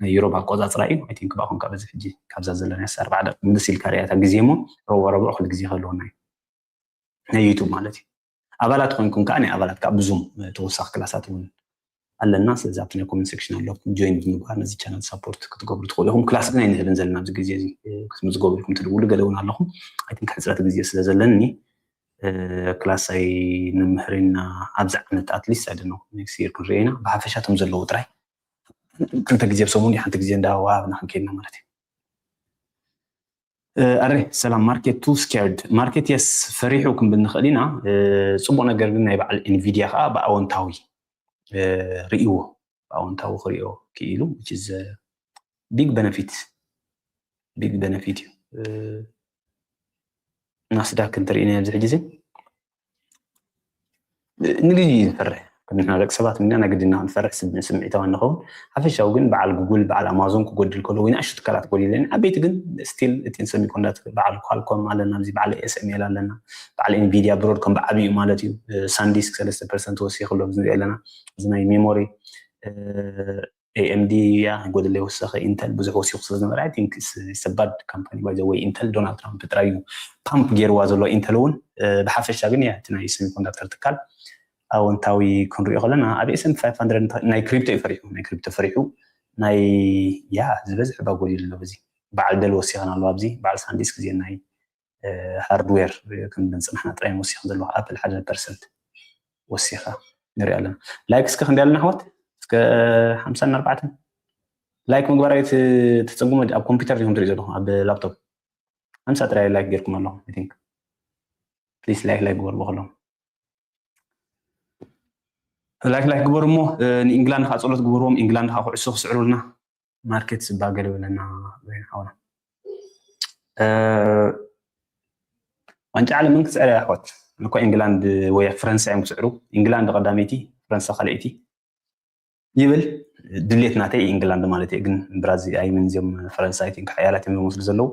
ናይ ዩሮብ ኣቆፃፅራ እዩ ኣይ ቲንክ ብኣኹም ካብ እዚ ሕጂ ካብዛ ዘለና ሳ ኣርባዓ ደቂ ምልስ ኢልካ ሪኣታ ግዜ እሞ ረቡዕ ረቡዕ ኩሉ ግዜ ከለወና እዩ ናይ ዩቱብ ማለት እዩ። ኣባላት ኮይንኩም ከዓ ናይ ኣባላት ከዓ ብዙም ተወሳኺ ክላሳት እውን ኣለና። ስለዚ ኣብቲ ናይ ኮመንት ሴክሽን ኣለኩም ጆይን ብምግባር ነዚ ቻናል ሳፖርት ክትገብሩ ትኽእሉ ኢኹም። ክላስ ግን ኣይንህብን ዘለና ኣብዚ ግዜ እዚ ክትምዝገቡ ኢልኩም ትድውሉ ገለ እውን ኣለኹም። ኣይ ቲንክ ሕፅረት ግዜ ስለ ዘለኒ ክላስ ኣይንምህርና ኣብዚ ዓመት ኣትሊስት ኣይ ነው ኔክስት ይር ክንርኢ ኢና። ብሓፈሻ እቶም ዘለዉ ጥራይ ክልተ ግዜ ብሰሙን ሓንቲ ግዜ እንዳዋሃብና ክንከይድና ማለት እዩ። ኣረ ሰላም ማርኬት ቱ ስኬርድ ማርኬት የስ ፈሪሑ ክንብል ንኽእል ኢና። ፅቡቅ ነገር ግን ናይ በዓል ኤንቪዲያ ከዓ ብኣወንታዊ ርእይዎ ብኣወንታዊ ክሪኦ ክኢሉ ቢግ በነፊት ቢግ በነፊት እዩ። ናስዳክ እንትርኢና ኣብዚ ሕጂ እዚ ንግዲ እዩ ዝፈርሕ ንሕና ደቂ ሰባት ምና ናይ ግድና ክንፈርሕ ስምዒታዊ ንኸውን። ሓፈሻዊ ግን በዓል ጉጉል በዓል ኣማዞን ክጎድል ከሎ ወይ ንኣሽቱ ትካላት ጎዲለን ዓበይቲ ግን ስቲል እቲ ሰሚኮንዳክተር በዓል ኳልኮም ኣለና ኣብዚ በዓል ኤስኤምኤል ኣለና በዓል ኤንቪዲያ ብሮድኮም ብዓብዩ ማለት እዩ። ሳንዲስክ ሰለስተ ፐርሰንት ወሲኹ ኣሎ ንሪኦ ኣለና እዚ ናይ ሜሞሪ ኤኤምዲ ያ ጎደለ ወሰኸ ኢንተል ብዙሕ ወሲኹ ስለ ዝነበረ ኣይ ቲንክ ሰባድ ካምፓኒ ባይ ዘ ወይ ኢንተል ዶናልድ ትራምፕ ጥራይ እዩ ፓምፕ ገይርዋ ዘሎ ኢንተል እውን ብሓፈሻ ግን ያ እቲ ናይ ሰሚኮንዳክተር ትካል ኣወንታዊ ክንሪኦ ከለና ኣብ ኤስን ናይ ክሪፕቶ እዩ ፈሪሑ ናይ ክሪፕቶ ፈሪሑ ናይ ያ ዝበዝሕ ባጎዲ ኣሎ በዚ በዓል ደል ወሲኸና ኣሎ ኣብዚ በዓል ሳንዲስክ ዜ ናይ ሃርድዌር ክንብል ፅናሕና ጥራይ ወሲኹ ዘለኹ ኣፕል ሓደ ፐርሰንት ወሲኻ ንሪኢ ኣለና ላይክ እስከ ክንዲ ኣለና ኣሕዋት እስከ ሓምሳ ኣርባዕተ ላይክ ምግባር ኣይትፅንጉሞ ኣብ ኮምፒውተር ዲኹም ትሪኢ ዘለኹም ኣብ ላፕቶፕ ሓምሳ ጥራይ ላይክ ጌርኩም ኣለኹም ፕሊስ ላይክ ላይክ ግበሩ በክሎም ላይክ ላይክ ግበሩ እሞ ንኢንግላንድ ከዓ ፀሎት ግበርዎም ኢንግላንድ ከዓ ኩዕሶ ክስዕሩልና ማርኬት ስባ ገለ በለና ወይን ሓውና ዋንጫ ዓለም ምን ክስዕር ኣሕዋት እኮ ኢንግላንድ ወይ ፈረንሳ እዮም ክስዕሩ ኢንግላንድ ቀዳመይቲ ፈረንሳ ካልኣይቲ ይብል ድሌት ናተይ ኢንግላንድ ማለት እዩ ግን ብራዚል ኣይምን እዚኦም ፈረንሳ ኣይ ቲንክ ሓያላት እዮም ዝመስሉ ዘለዉ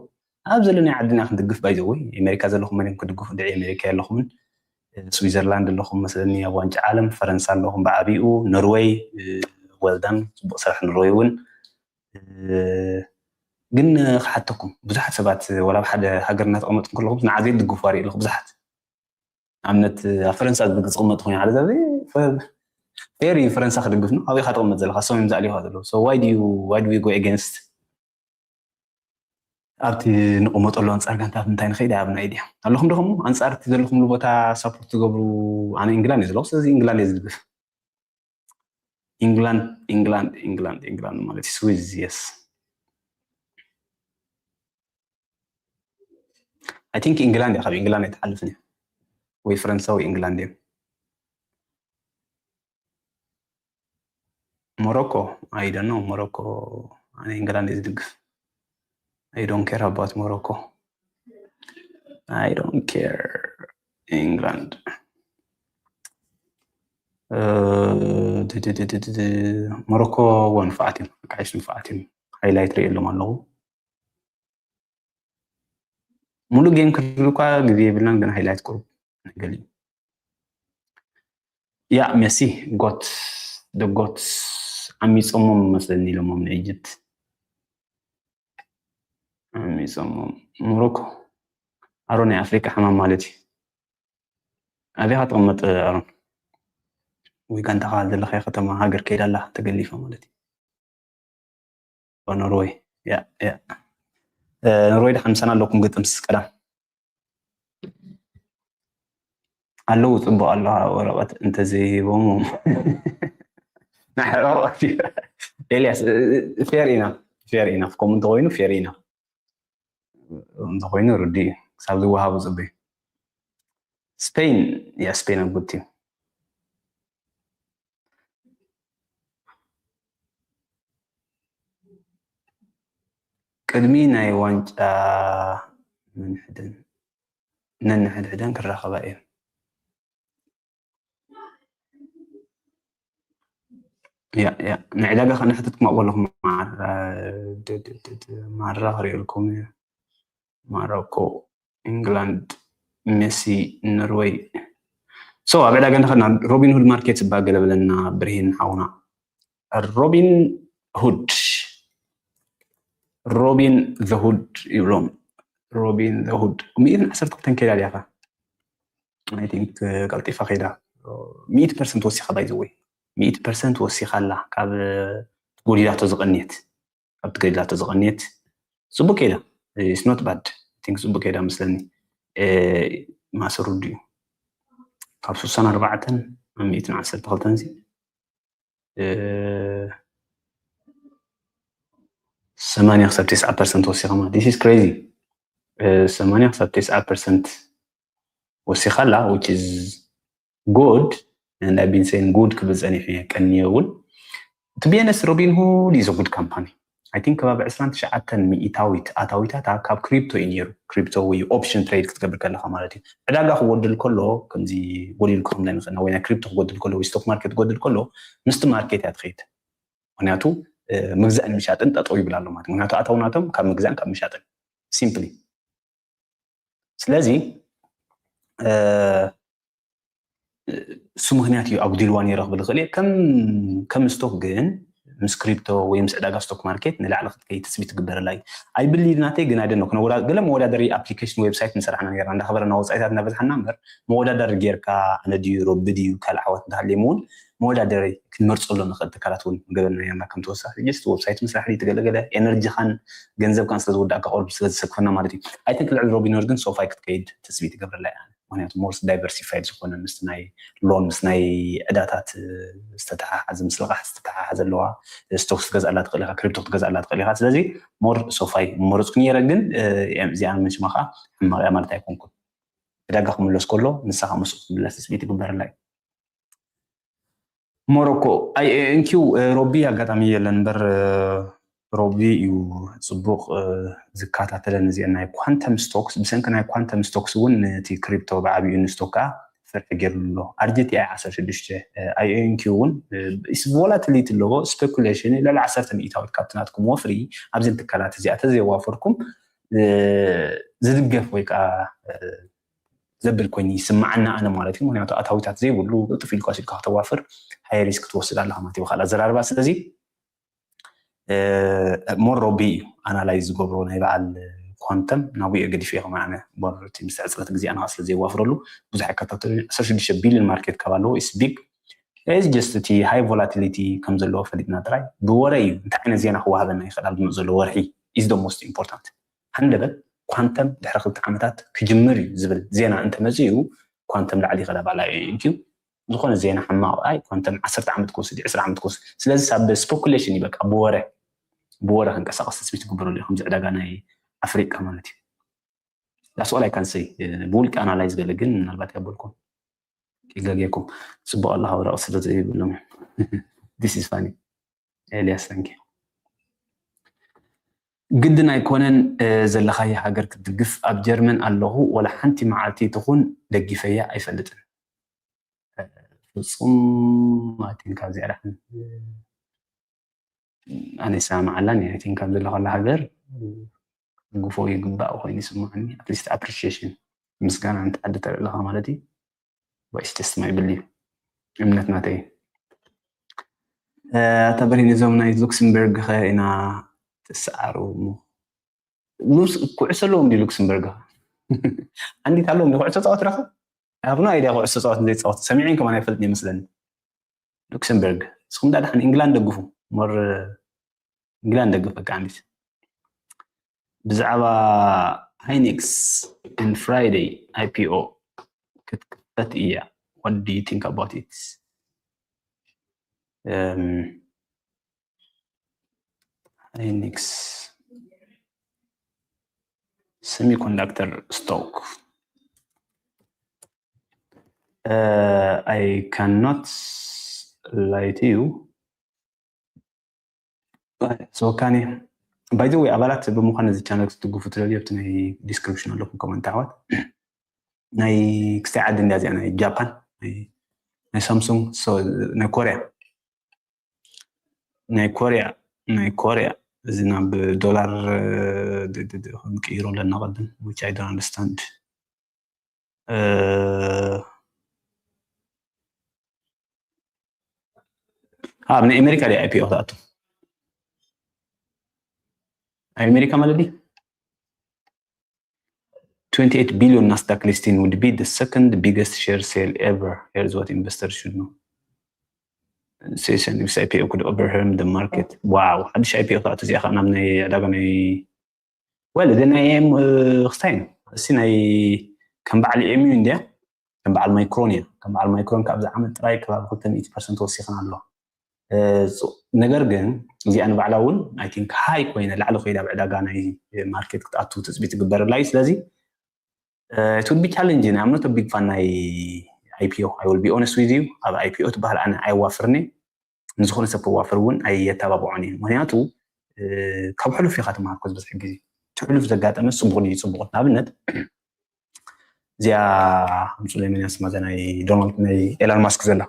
ኣብ ዘለናይ ዓድና ክንድግፍ ባይዘወይ ኣሜሪካ ዘለኹም መን ክድግፉ ድዒ ኣሜሪካ የለኹምን ስዊዘርላንድ ኣለኹም መስለኒ ኣብ ዋንጫ ዓለም ፈረንሳ ኣለኹም ብዓቢኡ ኖርወይ ወልዳን ፅቡቅ ስራሕ ኖርወይ እውን ግን ክሓተኩም ብዙሓት ሰባት ወላ ሓደ ሃገር እናተቐመጥኩም ከለኹም ንዓዘይ ድግፉ ኣርኢ ኣለኹ ብዙሓት ኣብነት ኣብ ፈረንሳ ዝግፅ ዝቕመጥ ኮይኑ ሓደ ሰብ ፌር እዩ ፈረንሳ ክድግፍ ነው ኣበይ ካ ተቐመጥ ዘለካ ሰው ምዛል ይኻ ዘለዉ so why do you why do we go against ኣብቲ ንቕመጠሉ ኣንፃር ጋንታት እንታይ ንኸይድ ኣብና ኢድያ ኣለኹም ደኹም ኣንፃር እቲ ዘለኹምሉ ቦታ ሳፖርት ትገብሩ ኣነ ኢንግላንድ እዩ ዘለኹ ስለዚ ኢንግላንድ እየ ዝድግፍ ኢንግላንድ ኢንግላንድ ኢንግላንድ ኢንግላንድ ማለት ስዊዝ የስ I think ኢንግላንድ እያ ካብ ኢንግላንድ ኣይትሓልፍን እያ ወይ ፈረንሳ ወይ ኢንግላንድ እዮም ሞሮኮ I don't know ሞሮኮ ኣነ ኢንግላንድ እየ ዝድግፍ I don't care about Morocco I don't care England ሞሮኮ ወንፍዓት እዮም ኣቃይሽ ንፍዓት እዮም ሃይላይት ርእየሎም ኣለኹ ሙሉእ ጌም ክርኢ እኳ ግዜ የብልናን ግን ሃይላይት ቁሩብ ንገሊ ያ ሜሲ ጎት ደጎት ዓሚፆሞም መስለኒ ኢሎሞም ንኢጅፕት ዓሚፆሞም ሞሮኮ ኣሮ ናይ ኣፍሪቃ ሕማም ማለት እዩ ኣበይ ካ ትቕመጥ ኣሮን ወይ ጋንታኻ ዘለኻዮ ከተማ ሃገር ከይዳ ኣላ ተገሊፋ ማለት እዩ ኖርወይ ኖርወይ ድሓን ምሳና ኣለኩም ግጥምስ ቀዳም ኣለዉ ፅቡቅ ኣሎ ወረቀት እንተዘይሂቦም ናሕረቆት ኤልያስ ፌር ኢና ፌር ኢና ከምኡ እንተኮይኑ ፌር ኢና እንተኮይኑ ርዲ እዩ ክሳብ ዝወሃቡ ፅበዩ ስፔን ያ ስፔን ኣብ ጉድ ቲም ቅድሚ ናይ ዋንጫ ነንሕድን ነንሕድሕደን ክራኸባ እየን ንዕዳጋ ከነሕትትኩም ኣብለኹም ማራ ክሪእልኩም ማሮኮ ኢንግላንድ ሜሲ ኖርወይ so ኣብ ዕዳጋ እንተኸድና ሮቢን ሁድ ማርኬት ዝበሃል ገለ በለና ብርሂን ሓውና ሮቢን ሁድ ሮቢን ዘሁድ ይብሎም ሮቢን ዘሁድ ሚእትን ዓሰርተ ክልተን ከይዳ ድያኻ I think ቀልጢፋ ከይዳ ሚእቲ ፐርሰንት ወሲኻ by the way ሚእቲ ፐርሰንት ወሲኻ ኣላ ካብ ጎዲላቶ ዝቐንየት ካብ ትገድላቶ ዝቐንየት ጽቡቅ ከይዳ it's not bad think ጽቡቅ ከይዳ መስለኒ ማሰሩ ድዩ ካብ ስሳን ኣርባዕተን ኣብ ሚእትን ዓሰርተ ክልተን ሲ ሰማንያ ክሳብ ተስዓ ፐርሰንት ወሲኻ ማለት this is crazy ሰማንያ ክሳብ ተስዓ ፐርሰንት ወሲኻ ኣላ which is good and I've been saying good ክብል ጸኒሑ እየ ቀንየ እውን to be honest Robinhood is a good company I think ከባቢ ዕስራን ትሽዓተን ሚእታዊት ኣታዊታታ ካብ ክሪፕቶ እዩ ነይሩ ክሪፕቶ ወይ option trade ክትገብር ከለካ ማለት እዩ ዕዳጋ ክጎድል ከሎ ከምዚ ጎዲሉ ክኸምለ ንኽእልና ወይ ናይ ክሪፕቶ ክጎድል ከሎ ወይ stock market ክጎድል ከሎ ምስቲ ማርኬት እያ ትኸይድ ምክንያቱ ምግዛእን ምሻጥን ጠጠው ይብል ኣሎ ማለት ምክንያቱ ኣታውናቶም ካብ ምግዛእን ካብ ምሻጥን simply ስለዚ እሱ ምክንያት እዩ ኣጉዲልዋ ነይረ ክብል ይኽእል እየ ከም ስቶክ ግን ምስ ክሪፕቶ ወይ ምስ ዕዳጋ ስቶክ ማርኬት ንላዕሊ ክትከይ ትፅቢት ትግበረላ እዩ ኣይብሊ ናተይ ግን ኣይደኖ ክነወዳ ገለ መወዳደሪ ኣፕሊኬሽን ዌብሳይት ንሰራሕና ነርና እንዳኸበረና ወፃኢታት እናበዝሓና እምበር መወዳደሪ ጌርካ ኣነ ድዩ ሮቢ ድዩ ካልእ ዓወት እንተሃልዮም እውን መወዳደሪ ክንመርፀሉ ንኽእል ትካላት እውን ገበና ነርና ከም ተወሳኺ ጀስት ዌብሳይት ምስራሕ ድዩ ትገለገለ ኤነርጂኻን ገንዘብካን ስለ ዝውዳእካ ኦር ስለ ዝሰክፈና ማለት እዩ ኣይተንክ ልዕሊ ሮቢኖር ግን ሶፋይ ክትከይድ ትፅቢት ይገብረላ እያ ምክንያቱ ሞርስ ዳይቨርሲፋይድ ዝኾነ ምስ ናይ ሎን ምስ ናይ ዕዳታት ዝተተሓሓዘ ምስ ልቓሕ ዝተተሓሓዘ ኣለዋ ስቶክስ ትገዝኣላ ትኽእል ኢኻ ክሪፕቶ ክትገዝኣላ ትኽእል ኢኻ ስለዚ ሞር ሶፋይ መረፅኩ ነይረ ግን እዚኣ ንምንሽማ ከዓ ሕማቕ እያ ማለት ኣይኮንኩን ዕዳጋ ክምለስ ከሎ ንስኻ ምስኡ ክትምለስ ትፅቢት ይግበረላ እዩ ሞሮኮ ኣይኤንኪው ሮቢ ኣጋጣሚ የለን እምበር ሮቢ እዩ ፅቡቕ ዝከታተለን እዚአን ናይ ኳንተም ስቶክስ ብሰንኪ ናይ ኳንተም ስቶክስ እውን ነቲ ክሪፕቶ ብዓብዩ ንስቶክ ከዓ ፍርሒ ገይሩ ኣሎ ኣርጂቲኣይ ዓሰርተ ሽዱሽተ ኣይኤንኪው እውን ቮላቲሊቲ ኣለዎ ስፔኩሌሽን ልዕሊ ዓሰርተ ሚእታዊት ካብቲ ናትኩም ወፍሪ ኣብዘን ትካላት እዚኣ ተዘይዋፈርኩም ዝድገፍ ወይ ከዓ ዘብል ኮይኑ ይስማዓና ኣነ ማለት እዩ ምክንያቱ ኣታዊታት ዘይብሉ ቅልጥፍ ኢልካ ወሲድካ ከተዋፍር ሃይ ሪስክ ትወስድ ኣለካ ማለት እዩ ካልእ ኣዘራርባ ስለዚ ሞር ሮቢ እዩ ኣናላይዝ ዝገብሮ ናይ በዓል ኳንተም ናብኡ ገዲፍ እየ ከማዕነ ሞር እቲ ምስ ሕፅረት ግዜ ኣና ስለ ዘይዋፍረሉ ብዙሕ ኣይከታተሉ 16 ቢልዮን ማርኬት ካብ ኣለዎ ኢስ ቢግ ስ ጀስት እቲ ሃይ ቮላቲሊቲ ከም ዘለዎ ፈሊጥና ጥራይ ብወረ እዩ እንታይ ዓይነት ዜና ክወሃበና ይኽእል ኣብ ዝመፅ ዘሎ ወርሒ is the most important ሃንደበት ኳንተም ድሕሪ ክልተ ዓመታት ክጅምር እዩ ዝብል ዜና እንተመፅኡ ኳንተም ላዕሊ ይኽእል ኣባላ እዩ ዝኾነ ዜና ሕማቕ ኣይ ኳንተም ዓሰርተ ዓመት ክወስድ ዕስራ ዓመት ክወስድ ስለዚ ሳብ ስፖኩሌሽን እዩ በቃ ብወረ ብወረ ክንቀሳቀስ ትፅቢት ትግበረሉ እዩ ከምዚ ዕዳጋ ናይ ኣፍሪቃ ማለት እዩ that's all I can say ብውልቂ ኣናላይዝ ገለ ግን ምናልባት ያበልኩም ይጋጌኩም ፅቡቅ ኣለካ ወረቅ ስለ ዘይብሎም this is funny ኤልያስ thank you ግድን ኣይኮነን ዘለኻዮ ሃገር ክትድግፍ ኣብ ጀርመን ኣለኹ ወላ ሓንቲ መዓልቲ ትኹን ደግፈያ ኣይፈልጥን ፍፁም ማቲን ካብዚኣ ዳሕን ኣነ ይሰማማዓላን እየ ቲን ካብ ዘለኻሉ ሃገር ግፎ ይግባእ ኮይኑ ይስምዓኒ ኣትሊስት ኣፕሪሺሽን ምስጋና ንትዓዲ ተልዕለኻ ማለት እዩ ወይስ ጀስት ማይ ብል እዩ እምነት ናተይ ኣታ በሪን እዞም ናይ ሉክስምበርግ ኸ ኢና ትሰዓሩ ኩዕሶ ኣለዎም ድዩ ሉክስምበርግ ዓንዲት ኣለዎም ኩዕሶ ፃወት ረኸ I have no idea ኩዕሶ ፃወት ዘይፃወት ሰሚዐን ከማን ኣይፈልጥን ይመስለኒ ሉክሰምበርግ ንስኹም ዳ ድሓን ኢንግላንድ ደግፉ ሞር ኢንግላንድ ደግፍ በቃ ዓንዲት ብዛዕባ ሃይኒክስ and Friday IPO ክትክፈት እያ what do you think about it um, ሃይኒክስ semiconductor stock uh, I cannot lie to you so ካኒ by the way ኣባላት ብምዃን እዚ ቻነል ክትድግፉ ትደልዩ ኣብቲ ናይ ዲስክሪፕሽን ኣለኩም ኮመንት ኣሕዋት ናይ ክስታይ ዓዲ እንዲያ እዚኣ ናይ ጃፓን ናይ ሳምሱንግ ናይ ኮርያ ናይ ኮርያ ናይ ኮርያ እዚ ናብ ዶላር ክንቅይሮ ኣለና ቅድም which I don't understand ኣብ ናይ ኣሜሪካ ዲ IPO ክትኣቱ ኣብ ኣሜሪካ ማለት ዲ twenty-eight billion Nasdaq listing would be the second biggest share sale ever. Here's what investors should know. Session if I P O could overwhelm the market. Wow, ሓድሽ I P O ክኣቱ እዚኣ ከዓ ናብ ናይ ዕዳጋ ናይ well እዚ ናይ ኤም ክስታይ እሲ ናይ ከም በዓል ኤምዩ እንዲያ ከም በዓል ማይክሮን እያ። ከም በዓል ማይክሮን ካብዚ ዓመት ጥራይ ከባቢ ክልተ ሚእቲ ፐርሰንት ወሲኽና ኣሎ። ነገር ግን እዚኣ ንባዕላ እውን I think high ኮይነ ላዕሊ ኮይዳ ኣብ ዕዳጋ ናይ ማርኬት ክትኣቱ ትፅቢት ትግበረላ እዩ። ስለዚ it would be challenging. I'm not a big fan ናይ I P O. I will be honest with you. ኣብ I P O ትበሃል ኣነ ኣይዋፍርኒ። ንዝኾነ ሰብ ከዋፍር እውን ኣየተባብዖን እዩ። ምክንያቱ ካብ ሕሉፍ ኢኻ ትምሃር ኮ ዝበዝሕ ግዜ እቲ ሕሉፍ ዘጋጠመ ፅቡቕ ድዩ ፅቡቕ። ንኣብነት እዚኣ ኣምፁለይ መን ያስማዘ ናይ ዶናልድ ናይ ኤላን ማስክ ዘላ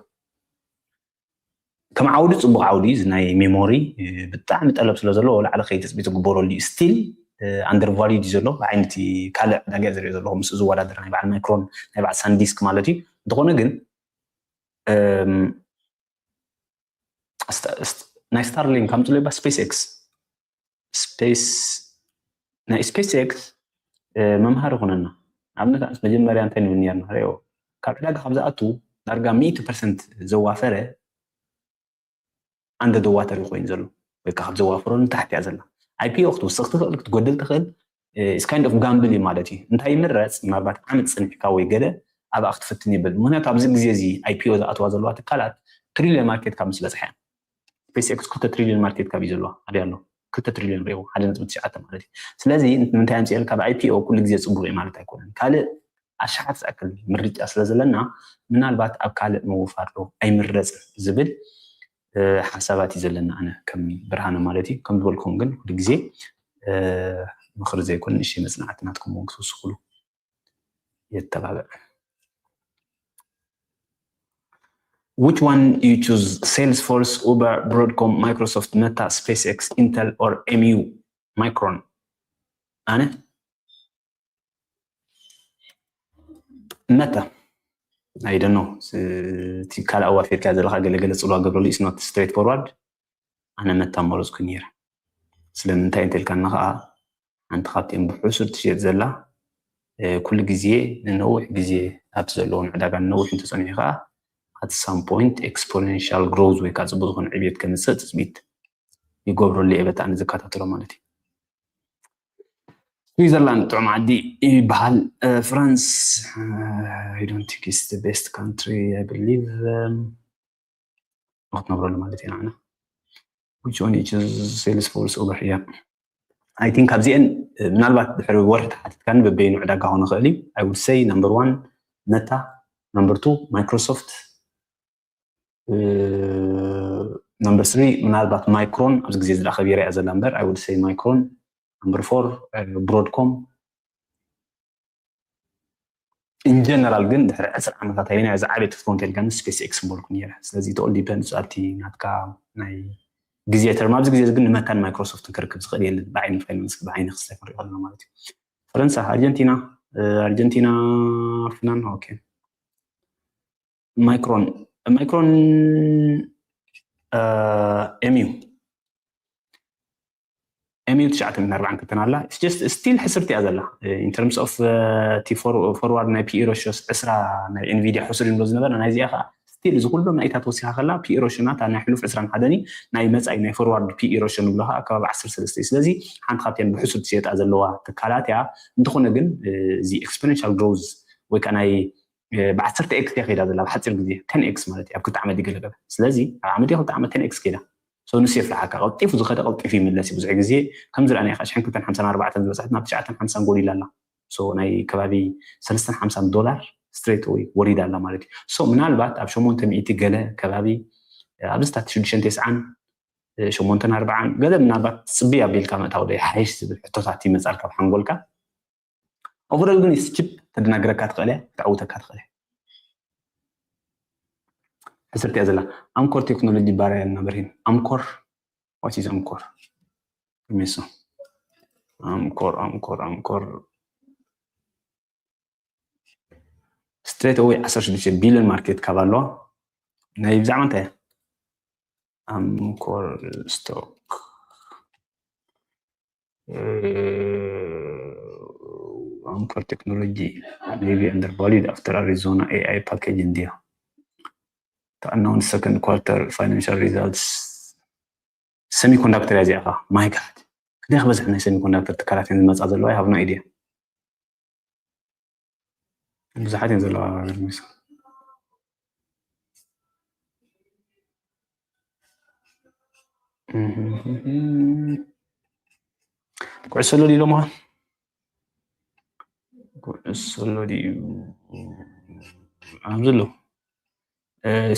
ከም ዓውዲ ፅቡቕ ዓውዲ እዩ። እዚ ናይ ሜሞሪ ብጣዕሚ ጠለብ ስለ ዘለዎ ላዕሊ ከይትፅቢት ትግበረሉ እዩ። ስቲል ኣንደር ቫሊድ እዩ ዘሎ ብዓይነቲ ካልእ ዕዳጋ ዝሪኦ ዘለኹ ምስ ዝወዳደር ናይ በዓል ማይክሮን ናይ በዓል ሳንዲስክ ማለት እዩ። እንተኾነ ግን ናይ ስታርሊንክ ኣምፅለይ ባ ስፔስ ኤክስ ስፔስ ናይ ስፔስ ኤክስ መምሃሪ ይኾነና። ኣብነት መጀመርያ እንታይ ንብል ነርና ሪኦ ካብ ዕዳጋ ካብ ዝኣቱ ዳርጋ ሚእቲ ፐርሰንት ዘዋፈረ ኣንደ ደዋተር ኮይኑ ዘሎ ወይ ከዓ ካብ ዘዋፈሮ ንታሕቲ እያ ዘላ። I P O ክትውስኽ ትኽእል ክትጎድል ትኽእል is kind of gamble እዩ ማለት እዩ። እንታይ ይምረፅ ምናልባት ዓመት ፅኒሕካ ወይ ገለ ኣብኣ ክትፍትን ይብል። ምክንያቱ ኣብዚ ግዜ እዚ I P O ዝኣትዋ ዘለዋ ትካላት ትሪሊዮን ማርኬት ካብ ምስ በፅሐ እያ። ስፔስ ኤክስ ክልተ ትሪሊዮን ማርኬት ካብ እዩ ዘለዋ ኣበይ ኣሎ ክልተ ትሪሊዮን ሪኦ ሓደ ነጥቢ ትሽዓተ ማለት እዩ። ስለዚ ንምንታይ ኣምፅኤልካ ኣብ I P O ኩሉ ግዜ ፅቡቅ እዩ ማለት ኣይኮነን። ካልእ ኣሽሓት ዝኣክል ምርጫ ስለ ዘለና ምናልባት ኣብ ካልእ ምውፋር ዶ ኣይምረፅን ዝብል ሓሳባት እዩ ዘለና ኣነ ከም ብርሃነ ማለት እዩ። ከም ዝበልኩም ግን ኩሉ ግዜ ምኽሪ ዘይኮን ንእሽተይ መፅናዕቲ ናትኩም እውን ክትውስኽሉ የተባብዕ። Which one you choose? Salesforce, Uber, Broadcom, Microsoft, Meta, SpaceX, Intel, or M U? Micron. ኣነ መታ I don't know እቲ ካልእ ኣዋፊርካ ዘለካ ገለገለ ፅልዋ ገብረሉ is not straight forward ኣነ መታ መረፅኩ ነይረ። ስለምንታይ እንተልካና ከዓ ሓንቲ ካብቲኦም ብሕሱር ትሽየጥ ዘላ ኩሉ ግዜ ንነዊሕ ግዜ ኣብቲ ዘለውን ዕዳጋ ንነዊሕ እንተፀኒሑ ከዓ at some point exponential growth ወይ ከዓ ፅቡቅ ዝኾነ ዕብየት ከምፅእ ትፅቢት ይገብረሉ እየ በጣዕሚ ዝከታተሎ ማለት እዩ። ስዊዘርላንድ ጥዑም ዓዲ ይበሃል። ፍራንስ I don't think it's the best country I believe ክትነብረሉ ማለት ኢና ንሕና which one is Salesforce over here? I think ካብዚአን ምናልባት ድሕሪ ወርሒ ተሓቲትካኒ በበይኑ ዕዳጋ ክኾን ይኽእል እዩ። I would say number one Meta, number two Microsoft, number three ምናልባት Micron ኣብዚ ግዜ ዝዳ ከቢራ እያ ዘላ እምበር I would say Micron, number four Broadcom። In general ግን ድሕሪ ዕስራ ዓመታት ኣየናይ ዝዓበየ ትፍትዎ እንተልካኒ ስፔስ ኤክስ ምበልኩ ነይረ። ስለዚ it all depends ኣብቲ ናትካ ናይ ግዜ ተርም። ኣብዚ ግዜ ግን ንመታን ማይክሮሶፍትን ክርክብ ዝኽእል የለን። ብዓይኒ ፋይናንስ ብዓይኒ ክስታይ ክንሪኦ ከለና ማለት እዩ። ፈረንሳ፣ ኣርጀንቲና፣ ኣርጀንቲና ፍናን ኦኬ። ማይክሮን ማይክሮን ኤምዩ ኤምዩ ትሽዓተ ሚእትን ኣርባዓን ክልተን ኣላ። It's just still ሕስርቲ እያ ዘላ in terms of እቲ forward ናይ ፒኢ ሬሽዮስ ዕስራ ናይ ኤንቪዲያ ሕሱር ይብሎ ዝነበረ ናይዚኣ ከዓ still እዚ ኩሎም ናይታ ተወሲኻ ከላ ፒኢ ሬሽዮ ናታ ናይ ሕሉፍ ዕስራን ሓደን ናይ መፃኢ ናይ ፎርዋርድ ፒኢ ሬሽዮ ንብሎ ከዓ ኣከባቢ ዓሰርተ ሰለስተ እዩ። ስለዚ ሓንቲ ካብተን ብሕሱር ትሸጣ ዘለዋ ትካላት እያ። እንተኾነ ግን እዚ exponential growth ወይ ከዓ ናይ ብዓሰርተ ኤክስ እያ ከይዳ ዘላ ብሓፂር ግዜ ten x ማለት እዩ ኣብ ክልተ ዓመት ይገለገለ። ስለዚ ኣብ ዓመት ክልተ ዓመት ten x ከይዳ ንሱ የፍርሓካ። ቀልጢፉ ዝኸደ ቀልጢፉ ይምለስ እዩ። ብዙሕ ግዜ ከም ዝረኣናዮ ከዓ ሽሕን ክልተን ሓምሳን ኣርባዕተን ዝበፅሐት ናብ ትሽዓተን ሓምሳን ጎዲላ ኣላ። ናይ ከባቢ ሰለስተን ሓምሳን ዶላር ስትሬት ወይ ወሪዳ ኣላ ማለት እዩ። ምናልባት ኣብ ሸሞንተ ሚእቲ ገለ ከባቢ ኣብዚ ታሕቲ ሽዱሽተን ተስዓን ሸሞንተን ኣርባዓን ገለ ምናልባት ፅቢ ኣቢልካ ምእታው ዶ ይሓይሽ ዝብል ሕቶታት ይመፃልካ ኣብ ሓንጎልካ። ኦቨሮል ግን ችፕ ተደናግረካ ትኽእል እያ፣ ክትዕውተካ ትኽእል እያ። ሕስርቲ እያ ዘላ። ኣምኮር ቴክኖሎጂ ባርያ እና በርሂን ኣምኮር what is ኣምኮር ሚሱ ኣምኮር ኣምኮር ኣምኮር ስትሬት ወይ ዓሰርተ ሽዱሽተ ቢልዮን ማርኬት ካብ ኣለዋ ናይ ብዛዕባ እንታይ ኣምኮር ስቶክ Amkor technology may be undervalued after Arizona A I package in deal. The announced second quarter financial results. Semiconductor እያ እዚኣ። My God፣ ክንደይ ክበዝሕ ናይ semiconductor ትካላት እየን ዝመፃ ዘለዋ? I have no idea። ብዙሓት እየን ዘለዋ። ኩዕሶ ኣሎ ድዩ ሎምኻ? ኩዕሶ ኣሎ ድዩ? ኣብዚ ኣሎ።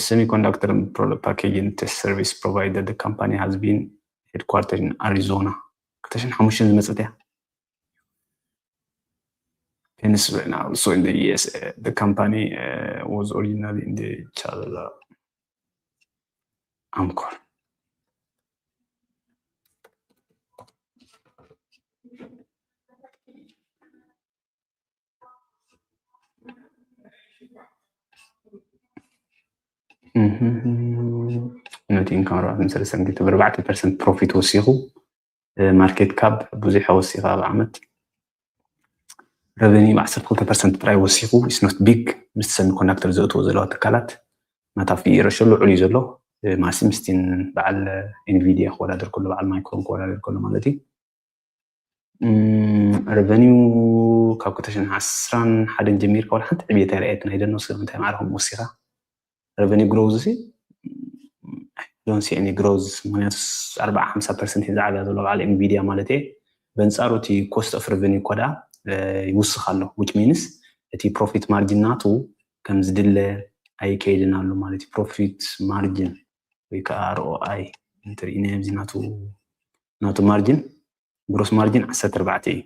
Semiconductor product packaging test service provider, the company has been headquartered in Arizona. ክልተ ሽሕን ሓሙሽተን ዝመፀት እያ። Pennsylvania, also in the U S A. The company uh, was originally in the Chala Amcor. Net income ኣርባዕተ ሚእቲ ሰለስተ ሚእቲ ብኣርባዕተ ፐርሰንት ፕሮፊት ወሲኹ። ማርኬት ካፕ ብዙሕ ወሲኻ ኣብ ዓመት። ረቨኒ ብ ዓሰርተ ክልተ ፐርሰንት ጥራይ ወሲኹ። It's not big። ምስ semiconductor ዘእትዎ ዘለዋ ትካላት ናታ ፊ ረሾ ልዑል እዩ ዘሎ። ማሲ ምስቲን በዓል ኤንቪዲያ ክወዳደር ከሎ፣ በዓል ማይክሮን ክወዳደር ከሎ ማለት እዩ። ረቨኒው ካብ ክልተ ሽሕን ዓሰርተ ሓደን ጀሚርካ ዋላ ሓንቲ ዕብየት ኣይረኣየትን። ኣይደኖ ስለምንታይ ማዕረ ከምኡ ወሲኻ። ረቨኒ ግሮዝ ሲ ዶን ሲ ኒ ግሮዝ። ምክንያቱ ኣርባዓ ሓምሳ ፐርሰንት ዝዓብያ ዘሎ በዓል ኤንቪዲያ ማለት እየ። በንፃሩ እቲ cost of revenue እኮ ደኣ ይውስኽ ኣሎ። Which means እቲ ፕሮፊት ማርጂን ናቱ ከም ዝድለ ኣይከይድን ኣሎ ማለት እዩ። ፕሮፊት ማርጂን ወይ ከዓ ር ኦ ኣይ እንትርኢ ኣብዚ ናቱ ናቱ ማርጂን ግሮስ ማርጂን ዓሰርተ ኣርባዕተ እዩ።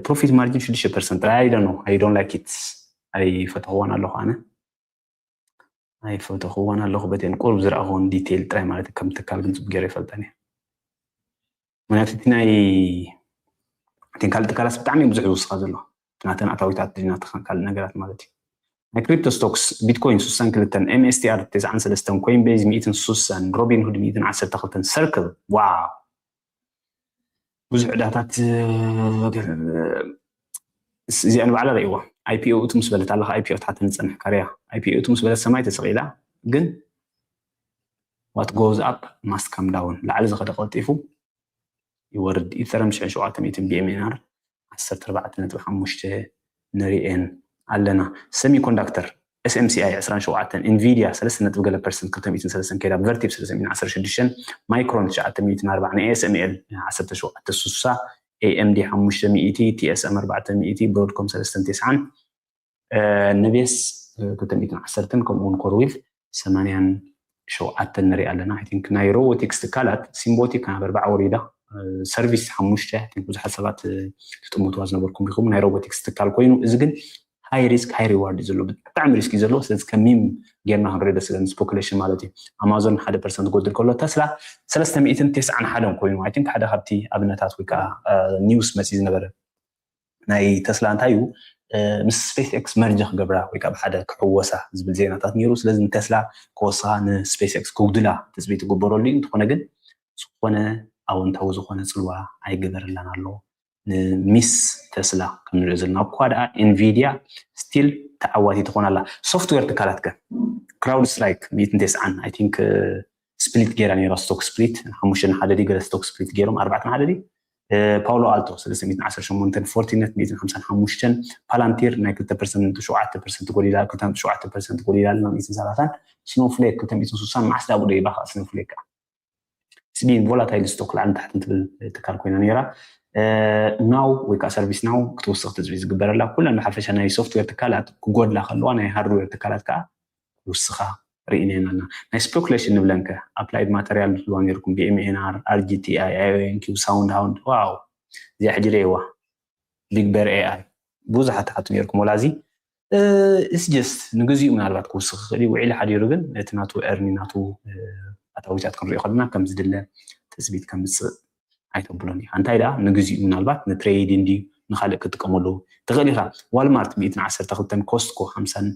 ፕሮፊት ማርጂን ሽዱሽተ ፐርሰንት ጥራይ። I don't know, I don't like it። ኣይፈተኽዎን ኣለኹ ኣነ። ኣይፈተኽዎን ኣለኹ። በተን ቁሩብ ዝረኣኹን ዲቴይል ጥራይ ማለት ከም ትካል ግን ጽቡቅ ገይረ ይፈልጠን እየ። ምክንያቱ እቲ ናይ እተን ካልእ ትካላት ብጣዕሚ ብዙሕ ዝውስኻ ዘሎ ናተን ኣታዊታት ናተ ካልእ ነገራት ማለት እዩ። ናይ ክሪፕቶ ስቶክስ ቢትኮይን ስሳን ክልተን፣ ኤም ኤስ ቲ ኣር ተስዓን ሰለስተን፣ ኮይን ቤዝ ሚእትን ስሳን፣ ሮቢን ሁድ ሚእትን ዓሰርተ ክልተን፣ ሰርክል ዋው ብዙሕ ዕዳታት እዚኣ ንባዕላ ርእይዋ። ኣይ ፒ ኦ እቱ ምስ በለት ኣለካ፣ ኣይ ፒ ኦ ትሓተ ንፀንሕ ካርያ። ኣይ ፒ ኦ እቱ ምስ በለት ሰማይ ተሰቒላ፣ ግን what goes up must come down። ላዕሊ ዝኸደ ቀልጢፉ ይወርድ። ኢተረም ሽሕን ሸውዓተ ሚእትን ቢ ኤም ኤን ኣር ዓሰርተ ኣርባዕተ ነጥቢ ሓሙሽተ ንሪኤን ኣለና። ሰሚኮንዳክተር ኤስ ኤም ሲ ኣይ ዕስራን ሸውዓተን፣ ኢንቪድያ ሰለስተ ነጥቢ ገለ ፐርሰንት ክልተ ሚእትን ሰለስተን ከይዳ፣ ቨርቲፕ ሰለስተ ሚእትን ዓሰርተ ሽዱሽተን፣ ማይክሮን ትሽዓተ ሚእትን ኣርባዓን፣ ኤ ኤስ ኤም ኤል ዓሰርተ ሸውዓተ ስሳ፣ ኤ ኤም ዲ ሓሙሽተ ሚእቲ፣ ቲ ኤስ ኤም ኣርባዕተ ሚእቲ፣ ብሮድኮም ሰለስተን ተስዓን፣ ነቤስ ክልተ ሚእትን ዓሰርተን ከምኡ እውን ኮርዊል ሰማንያን ሸውዓተን ንርኢ ኣለና። I think ናይ ሮቦቲክስ ትካላት ሲምቦቲክ ናብ ኣርባዓ ወሪዳ፣ ሰርቪስ ሓሙሽተ። I think ብዙሓት ሰባት ትጥምትዋ ዝነበርኩም ኢኹም። ናይ ሮቦቲክስ ትካል ኮይኑ፣ እዚ ግን ሃይ ሪስክ ሃይ ሪዋርድ እዩ ዘሎ። ብጣዕሚ ሪስክ እዩ ዘሎ። ስለዚ ከም ሚም ጌርና ክንሪኦ ደስ ዝብለኒ፣ ስፖኩሌሽን ማለት እዩ። ኣማዞን ሓደ ፐርሰንት ክጎድል ከሎ፣ ተስላ ሰለስተ ሚእትን ተስዓን ሓደን ኮይኑ፣ I think ሓደ ካብቲ ኣብነታት ወይ ከዓ ኒውስ መፅዩ ዝነበረ ናይ ተስላ እንታይ እዩ፣ ምስ ስፔስ ኤክስ መርጅ ክገብራ ወይ ከዓ ብሓደ ክሕወሳ ዝብል ዜናታት ነይሩ። ስለዚ ንተስላ ክወስኻ ንስፔስ ኤክስ ክጉድላ ትፅቢት ይግበረሉ እዩ። እንተኾነ ግን ዝኾነ ኣወንታዊ ዝኾነ ፅልዋ ኣይገበረላን ኣሎ ንሚስ ተስላ። ከም ንሪኦ ዘለና እኳ ደኣ ኤንቪድያ ስቲል ተዓዋቲ ትኾን ኣላ። ሶፍትዌር ትካላት ከ? ክራውድ ስትራይክ ሚእትን ተስዓን፣ I think ስፕሊት ገይራ ነይራ፣ ስቶክ ስፕሊት ሓሙሽተ ንሓደ ድዩ ገለ ስቶክ ስፕሊት ገይሮም፣ ኣርባዕተ ንሓደ ድዩ? ፓውሎ ኣልቶ ሰለስተ ሚእትን ዓሰርተ ሸሞንተን፣ ፎርቲነት ሚእትን ሓምሳን ሓሙሽተን፣ ፓላንቲር ናይ ክልተ ፐርሰንት ሸውዓተ ፐርሰንት ጎዲላ፣ ክልተ ሸውዓተ ፐርሰንት ጎዲላ ኣለና ሚእትን ሰላሳን፣ ስኖፍሌክ ክልተ ሚእትን ስሳን። መዓስ ዳኣ ደይባ ከዓ ስኖፍሌክ ከዓ ስቢን ቮላታይል ስቶክ ላዕልን ታሕትን ትብል ትካል ኮይና ነይራ። ናው ወይ ከዓ ሰርቪስ ናው ክትውስኽ ትፅቢት ዝግበረላ። ኩለን ብሓፈሻ ናይ ሶፍትዌር ትካላት ክጎድላ ከለዋ፣ ናይ ሃርድዌር ትካላት ከዓ ክውስኻ ርኢናየን ኣለና። ናይ ስፔኩሌሽን ንብለን ከ? ኣፕላይድ ማተሪያል ትብልዋ ነይርኩም፣ ቢ ኤም ኤን ኣር፣ ኣር ጂ ቲ ኣይ፣ ኣይ ኦ ኤን ኪው፣ ሳውንድ ሃውንድ። ዋው፣ እዚኣ ሕጂ ርእይዋ። ቢግ ቤር ኤ ኣይ ብዙሓት ትሓቱ ነይርኩም። ወላ እዚ ኢትስ ጀስት ንግዚኡ ምናልባት ክውስኽ ይኽእል እዩ። ውዒሉ ሓዲሩ ግን እቲ ናቱ ኤርኒ ናቱ ኣታዊታት ክንሪኦ ከለና ከም ዝድለ ትፅቢት ከምፅእ ኣይተብሎን ኢኻ። እንታይ ደኣ ንግዚኡ ምናልባት ንትሬይድ እንድዩ ንኻልእ ክትጥቀመሉ ትኽእል ኢኻ። ዋልማርት ሚእትን ዓሰርተ ክልተን፣ ኮስትኮ ሓምሳን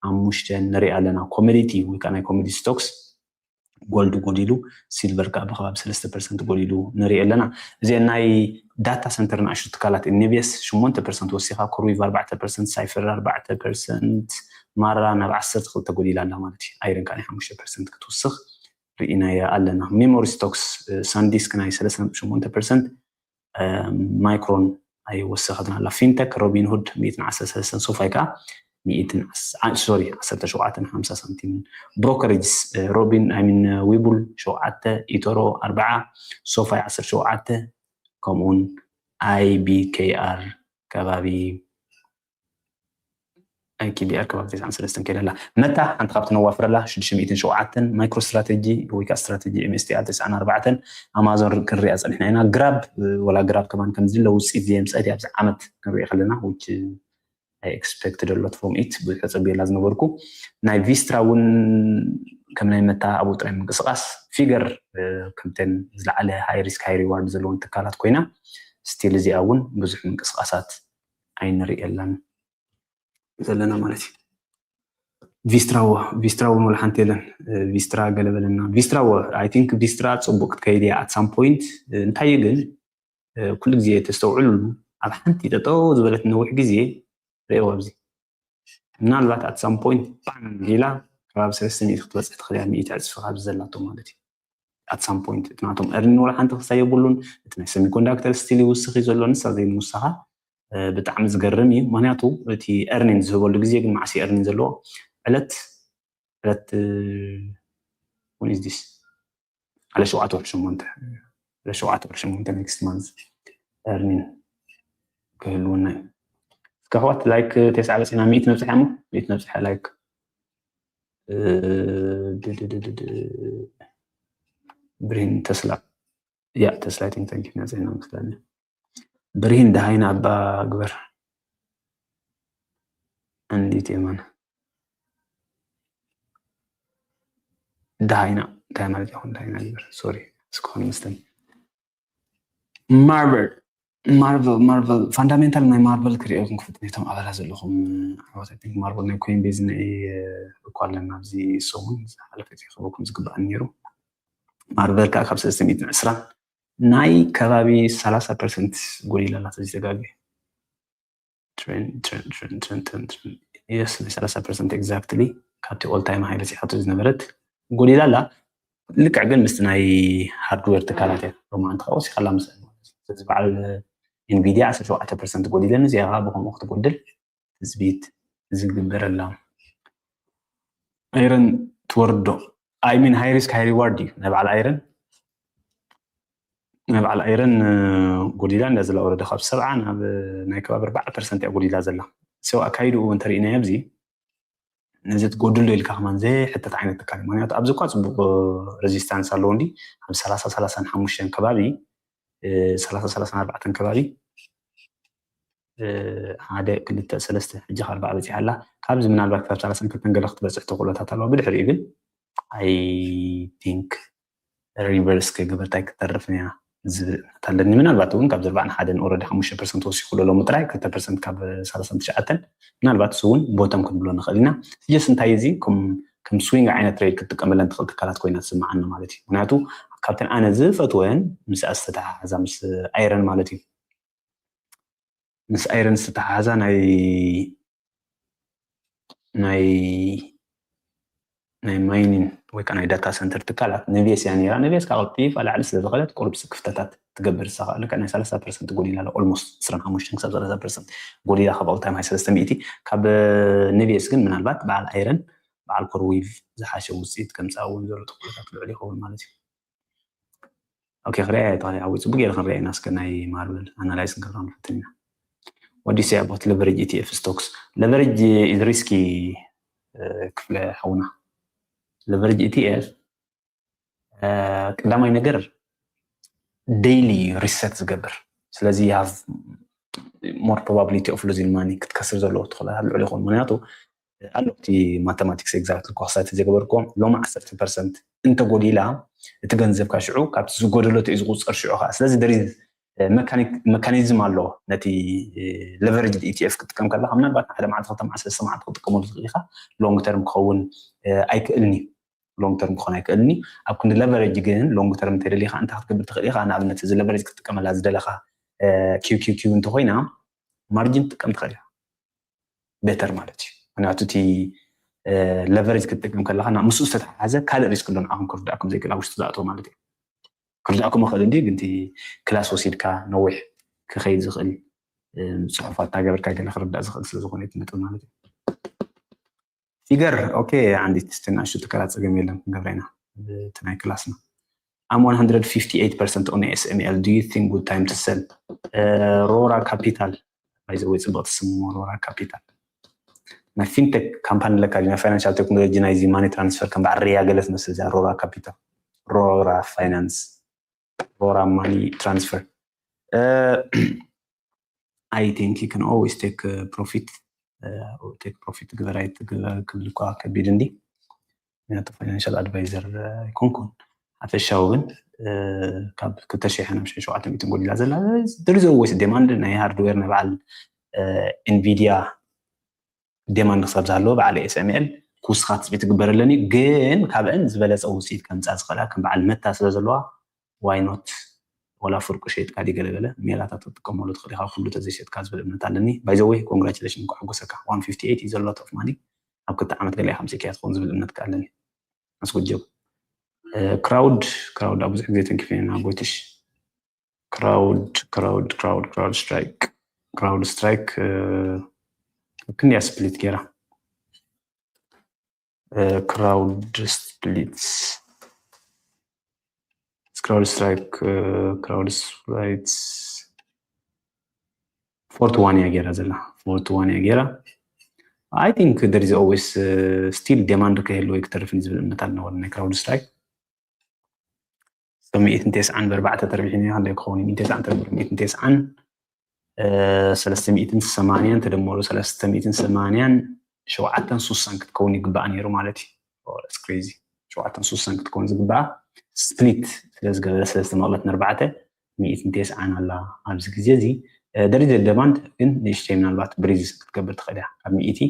ሓሙሽተን ንርኢ ኣለና። ኮሞዲቲ ወይ ከዓ ናይ ኮሞዲቲ ስቶክስ ጎልድ ጎዲሉ፣ ሲልቨር ከዓ ብከባቢ ሰለስተ ፐርሰንት ጎዲሉ ንርኢ ኣለና። እዚአን ናይ ዳታ ሰንተር ንኣሽቱ ትካላት፣ ኔቤስ ሸሞንተ ፐርሰንት ወሲኻ፣ ኮርዊቭ ኣርባዕተ ፐርሰንት፣ ሳይፈር ኣርባዕተ ፐርሰንት፣ ማራ ናብ ዓሰርተ ክልተ ጎዲላ ኣላ ማለት እዩ። ኣይረን ከዓ ናይ ሓሙሽተ ፐርሰንት ክትውስኽ ርኢናያ ኣለና። ሜሞሪ ስቶክስ፣ ሳንዲስክ ናይ ሰለስተ ነጥቢ ሸሞንተ ፐርሰንት፣ ማይክሮን ኣይወሰኸትን ኣላ። ፊንተክ ሮቢንሁድ ሚእትን ዓሰርተ ሰለስተን፣ ሶፋይ ከዓ ሚእትን ሶሪ ዓሰርተ ሸውዓተን ሓምሳ ሳንቲምን። ብሮከሬጅስ ሮቢን ኣይሚን ዊቡል ሸውዓተ፣ ኢቶሮ ኣርባዓ፣ ሶፋይ ዓሰርተ ሸውዓተ፣ ከምኡውን ኣይቢኬኣር ከባቢ ኣይኪቢኣር ከባቢ ተስዓን ሰለስተን ከይዳ ኣላ። መታ ሓንቲ ካብቲ ነዋፍረላ ሽዱሽተ ሚእትን ሸውዓተን፣ ማይክሮ ስትራቴጂ ወይ ከዓ ስትራቴጂ ኤምኤስቲኣር ተስዓን ኣርባዕተን፣ ኣማዞን ክንሪኣ ፀኒሕና ኢና። ግራብ ወላ ግራብ ከማን ከምዚ ለውፅኢት ዘየምፀት ኣብዚ ዓመት ክንሪኢ ከለና which I expect a lot from it ብዙሕ ተፀብየላ ዝነበርኩ። ናይ ቪስትራ እውን ከም ናይ መታ ኣብኡ ጥራይ ምንቅስቃስ ፊገር ከምተን ዝለዓለ ሃይ ሪስክ ሃይ ሪዋርድ ዘለውን ትካላት ኮይና ስቲል እዚኣ እውን ብዙሕ ምንቅስቃሳት ኣይንርእየላን ዘለና ማለት እዩ። ቪስትራዎ ቪስትራውን ወላ ሓንቲ የለን። ቪስትራ ገለበለና ቪስትራዎ I think ቪስትራ ፅቡቅ ክትከይድ እያ at some point። እንታይ ግን ኩሉ ግዜ ተስተውዕሉሉ ኣብ ሓንቲ ጠጠው ዝበለት ነዊሕ ግዜ ርእዎ ኣብዚ ምናልባት at some point ባን ጌላ ከባቢ ሰለስተ ሚእቲ ክትበፅሕ ትኽእል እያ። ሚእቲ ዕፅፊ ካብዚ ዘላቶ ማለት እዩ። At some point እቲ ናቶም earning ወላ ሓንቲ ክሳይ የብሉን። እቲ ናይ ሰሚኮንዳክተር ስቲል ይውስኽ እዩ ዘሎ ንሳ ዘይምውሳኻ ብጣዕሚ ዝገርም እዩ። ምክንያቱ እቲ earning ዝህበሉ ግዜ ግን መዓስ earning ዘለዎ ዕለት ዕለት what is this ዕለት ሸውዓተ ወርሒ ሸሞንተ ዕለት ሸውዓተ ወርሒ ሸሞንተ next month earning ክህልውና እዩ። እስከ ኣሕዋት ላይክ ተስዓ በፂና ሚእቲ ነብፅሓ እሞ ሚእቲ ነብፅሓ ላይክ ብርሂን ተስላ ያ ተስላ ቲንክ ታንኪ ነፅሕና መስለኒ። ብርሂን ደሃይና ኣባ ግበር እንዲት የማን ደሃይና እንታይ ማለት ይኹን ደሃይና ግበር ሶሪ እስከሆን መስለኒ። ማርቨል ማርቨል ማርቨል ፋንዳሜንታል ናይ ማርቨል ክሪኦ ክንክፍት ነቶም ኣባላት ዘለኹም ኣሕዋት ማርቨል ናይ ኮይን ቤዝ ናይ እኳ ኣለና ኣብዚ ሰሙን ዝሓለፈ ክህበኩም ዝግባእ ነይሩ። ማርቨል ከዓ ካብ ሰለስተ ሚእትን ዕስራን ናይ ከባቢ ሰላሳ ፐርሰንት ጎዲላ ኣላ ተዝተጋግየ። የስ ናይ ሰላሳ ፐርሰንት ኤግዛክትሊ ካብቲ ኦል ታይም ሃይ በፂሓቶ ዝነበረት ጎዲላ ኣላ። ልክዕ ግን ምስቲ ናይ ሃርድዌር ትካላት እያ ሎማዓንቲ ከዓ ወሲኻላ ምስል እዚ በዓል ኢንቪድያ ዓሰርተ ሸውዓተ ፐርሰንት ጎዲለን እዚኣ ከዓ ብከምኡ ክትጎድል ትፅቢት ዝግበረላ። ኣይረን ትወርዶ I mean high risk high reward እዩ ናይ በዓል ኣይረን ናይ በዓል ኣይረን ጎዲላ እንዳ ዘላ ወረደ ካብ ሰብዓ ናብ ናይ ከባቢ ኣርባዓ ፐርሰንት እያ ጎዲላ ዘላ። ሰው ኣካይድኡ እውን እንተርኢናዮ ኣብዚ ነዚ ትጎድል ዶ ኢልካ ከማን ዘይሕተት ዓይነት ትካል እዩ። ምክንያቱ ኣብዚ እኳ ፅቡቅ ሬዚስታንስ ኣለዎ እንዲ ኣብ ሰላሳ ሰላሳን ሓሙሽተን ከባቢ ሰላሳ ሰላሳን ኣርባዕተን ከባቢ ሓደ ክልተ ሰለስተ ሕጂ ካብ ኣርባዓ በፂሓ ኣላ። ካብዚ ምናልባት ክሳብ ሰላሳን ክልተን ገለ ክትበፅሕ ተኽእሎታት ኣለዋ። ብድሕሪኡ ግን I think ሪቨርስ ከይገበርታ ኣይክተርፍን እያ ዝብል እምነት ኣለኒ። ምናልባት እውን ካብ ኣርባዓ ንሓደ ኦረዲ ሓሙሽተ ፐርሰንት ወሲኹ ኣሎ ሎሚ ጥራይ ክልተ ፐርሰንት ካብ ሰላሳ ትሽዓተ ምናልባት እሱ እውን ቦቶም ክንብሎ ንኽእል ኢና። ስጀስ እንታይ እዚ ከም ስዊንግ ዓይነት ትሬድ ክትጥቀመለን ትኽእል ትካላት ኮይና ትስምዓኒ ማለት እዩ። ምክንያቱ ካብተን ኣነ ዝፈትወን ምስኣ ዝተተሓሓዛ ምስ ኣይረን ማለት እዩ። ምስ ኣይረን ዝተተሓሓዛ ናይ ናይ ናይ ማይኒን ወይ ከዓ ናይ ዳታ ሰንተር ትካላት ነቪየስ እያ ነይራ። ነቪየስ ካብ ቀልጢፋ ላዕሊ ስለ ዝኸደት ቁሩብ ክፍተታት ትገብር እሳ ከዓ ልክዕ ናይ ሰላሳ ፐርሰንት ጎዲላ ኣላ። ኦልሞስት ዕስራን ሓሙሽተን ክሳብ ሰላሳ ፐርሰንት ጎዲላ ካብ ኦል ታይም ሃይ ሰለስተ ሚእቲ ካብ ነቪየስ ግን ምናልባት በዓል ኣይረን በዓል ኮርዊቭ ዝሓሸ ውፅኢት ከምፃ እውን ዘሎ ተኽእሎታት ልዑል ይኸውን ማለት እዩ። ኦኬ ክሪኣ እየ ተኽሊ ሓወይ ፅቡቅ ገይረ ክንሪኣ ኢና እስከ ናይ ማርቨል ኣናላይዝ ክንገብራ ንፈትን ኢና። What do you say about leverage E T F stocks? Leverage is risky ክፍለ ሓውና። Leverage E T F ቀዳማይ ነገር ዴይሊ ሪሰት ዝገብር ስለዚ you have more probability of losing money ክትከስር ዘለዎ ትኽእለታት ልዑል ይኸውን ምክንያቱ ኣሎ እቲ ማተማቲክስ ኤግዛክት እኳ ክሳይ ተዘይገበርክዎም ሎሚ ዓሰርተ ፐርሰንት እንተጎዲላ እቲ ገንዘብካ ሽዑ ካብቲ ዝጎደለቶ እዩ ዝቁፀር ሽዑ ከዓ ስለዚ there is mechanism ኣሎ ነቲ leverage E T F ክትጥቀም ከለካ ምናልባት ንሓደ መዓልቲ ክልተ መዓልቲ ሰለስተ መዓልቲ ክትጥቀመሉ ትኽእል ኢኻ long term ክኸውን ኣይክእልን እዩ long term ክኾን ኣይክእልኒ። ኣብ ክንዲ leverage ግን long term እንተደሊኻ እንታይ ክትገብር ትኽእል ኢኻ? ንኣብነት እዚ leverage ክትጥቀመላ ዝደለኻ QQQ እንተኾይና margin ትጥቀም ትኽእል ኢኻ። Better ማለት እዩ። ምክንያቱ እቲ leverage ክትጥቀም ከለካ ናብ ምስኡ ዝተተሓሓዘ ካልእ risk ኣሎ ንዓኹም ክርዳእኩም ዘይክእል ኣብ ውሽጢ ዝኣተው ማለት እዩ። ክርዳእኩም ይኽእል እንዲ ግን እቲ class ወሲድካ ነዊሕ ክኸይድ ዝኽእል ጽሑፋት እናገበርካ ገለ ክርዳእ ዝኽእል ስለ ዝኾነ እቲ ነጥብ ማለት እዩ። Figure okay። ዓንዲት ትናሹ ትከላ ጸገም የለን ክንገብራ ኢና። እቲ ናይ class ና I'm one hundred fifty-eight percent on S M L. Do you think good time to sell? Rora Capital by the way ጽብቕቲ ስም Rora Capital ናይ fintech company ለካ ናይ financial technology ናይዚ money transfer ከም በዓል ሪያ ገለ ትመስል እዛ Rora Capital Rora Finance Rora Money Transfer. I think you can always take profit take profit ግበር ኣይትግበር ክብል እኳ ከቢድ እንዲ ምክንያቱ financial advisor ኣይኮንኩን። ሓፈሻዊ ግን ካብ ክልተ ሺሕ ናብ ሸውዓተ ሚእትን ጎዲላ ዘላ there is always demand ናይ hardware ናይ በዓል Nvidia demand ክሳብ ዝሃለወ በዓል S M L ክውስኻ ትፅቢት ትግበር ኣለኒ ግን ካብአን ዝበለፀ ውፅኢት ከምፃ ዝኽእላ ከም በዓል Meta ስለ ዘለዋ why not ወላ ፍርቁ ሸይጥካ ዲ ገለገለ ሜላታት ክትጥቀመሉ ትኽእል ኢኻ ኩሉ ተዘይሸጥካ ዝብል እምነት ኣለኒ። By the way congratulation እንኳዕ ሓጎሰካ። One fifty eight is a lot of money ኣብ ክልተ ዓመት ገለ ኢኻ ኣምፂእካያ ትኸውን ዝብል እምነት ከ ኣለኒ። ኣስጎጀብ Crowd Crowd ኣብ ብዙሕ ግዜ ተንኪፈ ኢና ጎይትሽ Crowd Crowd Crowd Crowd Strike Crowd Strike ክንደያ split ገይራ Crowd Splits Crowd Strike Crowd Splits forty one እያ ገይራ ዘላ forty one እያ ገይራ I think there is always still demand ከይህልዎ ኣይክተርፍን ዝብል እምነት ኣለዎ ናይ Crowd Strike ሚእትን ተስዓን ብኣርባዕተ ተርቢሑ ኒ ክንደይ ክኸውን ሚእትን ተስዓን ተርቢሑ ሚእትን ተስዓን ሰለስተ ሚእትን ሰማንያን ተደመሩ ሰለስተ ሚእትን ሰማንያን ሸውዓተን ሱሳን ክትከውን ይግባእ ነይሩ ማለት እዩ። Crazy ሸውዓተን ሱሳን ክትከውን ዝግባኣ split ስለ ዝገበረ ስለ ዝተመቕለት ንኣርባዕተ ሚእትን ተስዓን ኣላ ኣብዚ ግዜ እዚ ደረጃ demand ግን ንእሽተይ ምናልባት breeze ክትገብር ትኽእል እያ ካብ ሚእቲ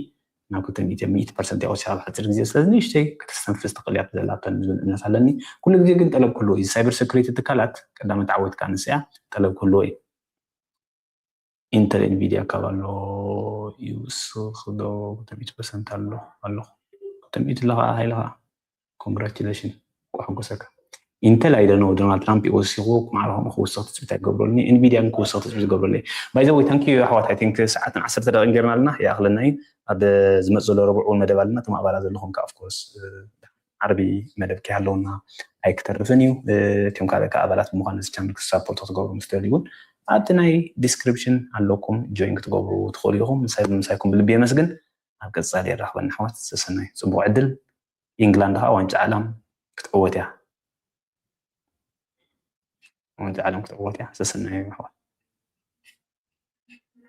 ናብ ክልተ ሚእቲ ሚእቲ ፐርሰንት እያ ወሲኻ ኣብ ሓፂር ግዜ ስለዚ ንእሽተይ ከተስተንፍስ ትኽእል እያ ዘላተን ዝብል እምነት ኣለኒ። ኩሉ ግዜ ግን ጠለብ ክህልዎ እዩ። Cyber security ትካላት ቀዳመ ተዓወትካ ንስያ ጠለብ ክህልዎ እዩ። Intel Nvidia ካብ ኣሎ ይውስኽ ዶ ክልተ ሚእቲ ፐርሰንት ኣሎ ኣለኹ ክልተ ሚእቲ ኣለኻ ሃይልኻ Congratulation እንኳዕ ሓጎሰካ። Intel I don't know Donald Trump እዩ ወሲኽዎ ማዕረ ከምኡ ክውስኽ ትፅቢት ኣይገብረሉን እየ Nvidia ግን ክውስኽ ትፅቢት ዝገብረሉ እየ። By the way thank you ኣሕዋት I think ሰዓትን ዓሰርተ ደቂቕን ጌርና ኣለና ይኣኽለና እዩ። ኣብ ዝመፅእ ዘሎ ረቡዕ እውን መደብ ኣለና እቶም ኣባላት ዘለኹም ከዓ of course ዓርቢ መደብ ከይሃለወና ኣይክተርፍን እዩ። እቲኦም ካልእ ከዓ ኣባላት ብምዃን እዚ channel ክሳፖርት ክትገብሩ ምስ ትደልዩ እውን ኣብቲ ናይ description ኣለኩም join ክትገብሩ ትኽእሉ ኢኹም። ምሳይ ብምሳይኩም ብልቢ የመስግን። ኣብ ቀፃሊ የራኽበና ኣሕዋት ሰሰናዩ ፅቡቕ ዕድል። England ከዓ ዋንጫ ዓለም ክትዕወት እያ። ዋንጫ ዓለም ክትዕወት እያ። ሰሰናዩ ኣሕዋት።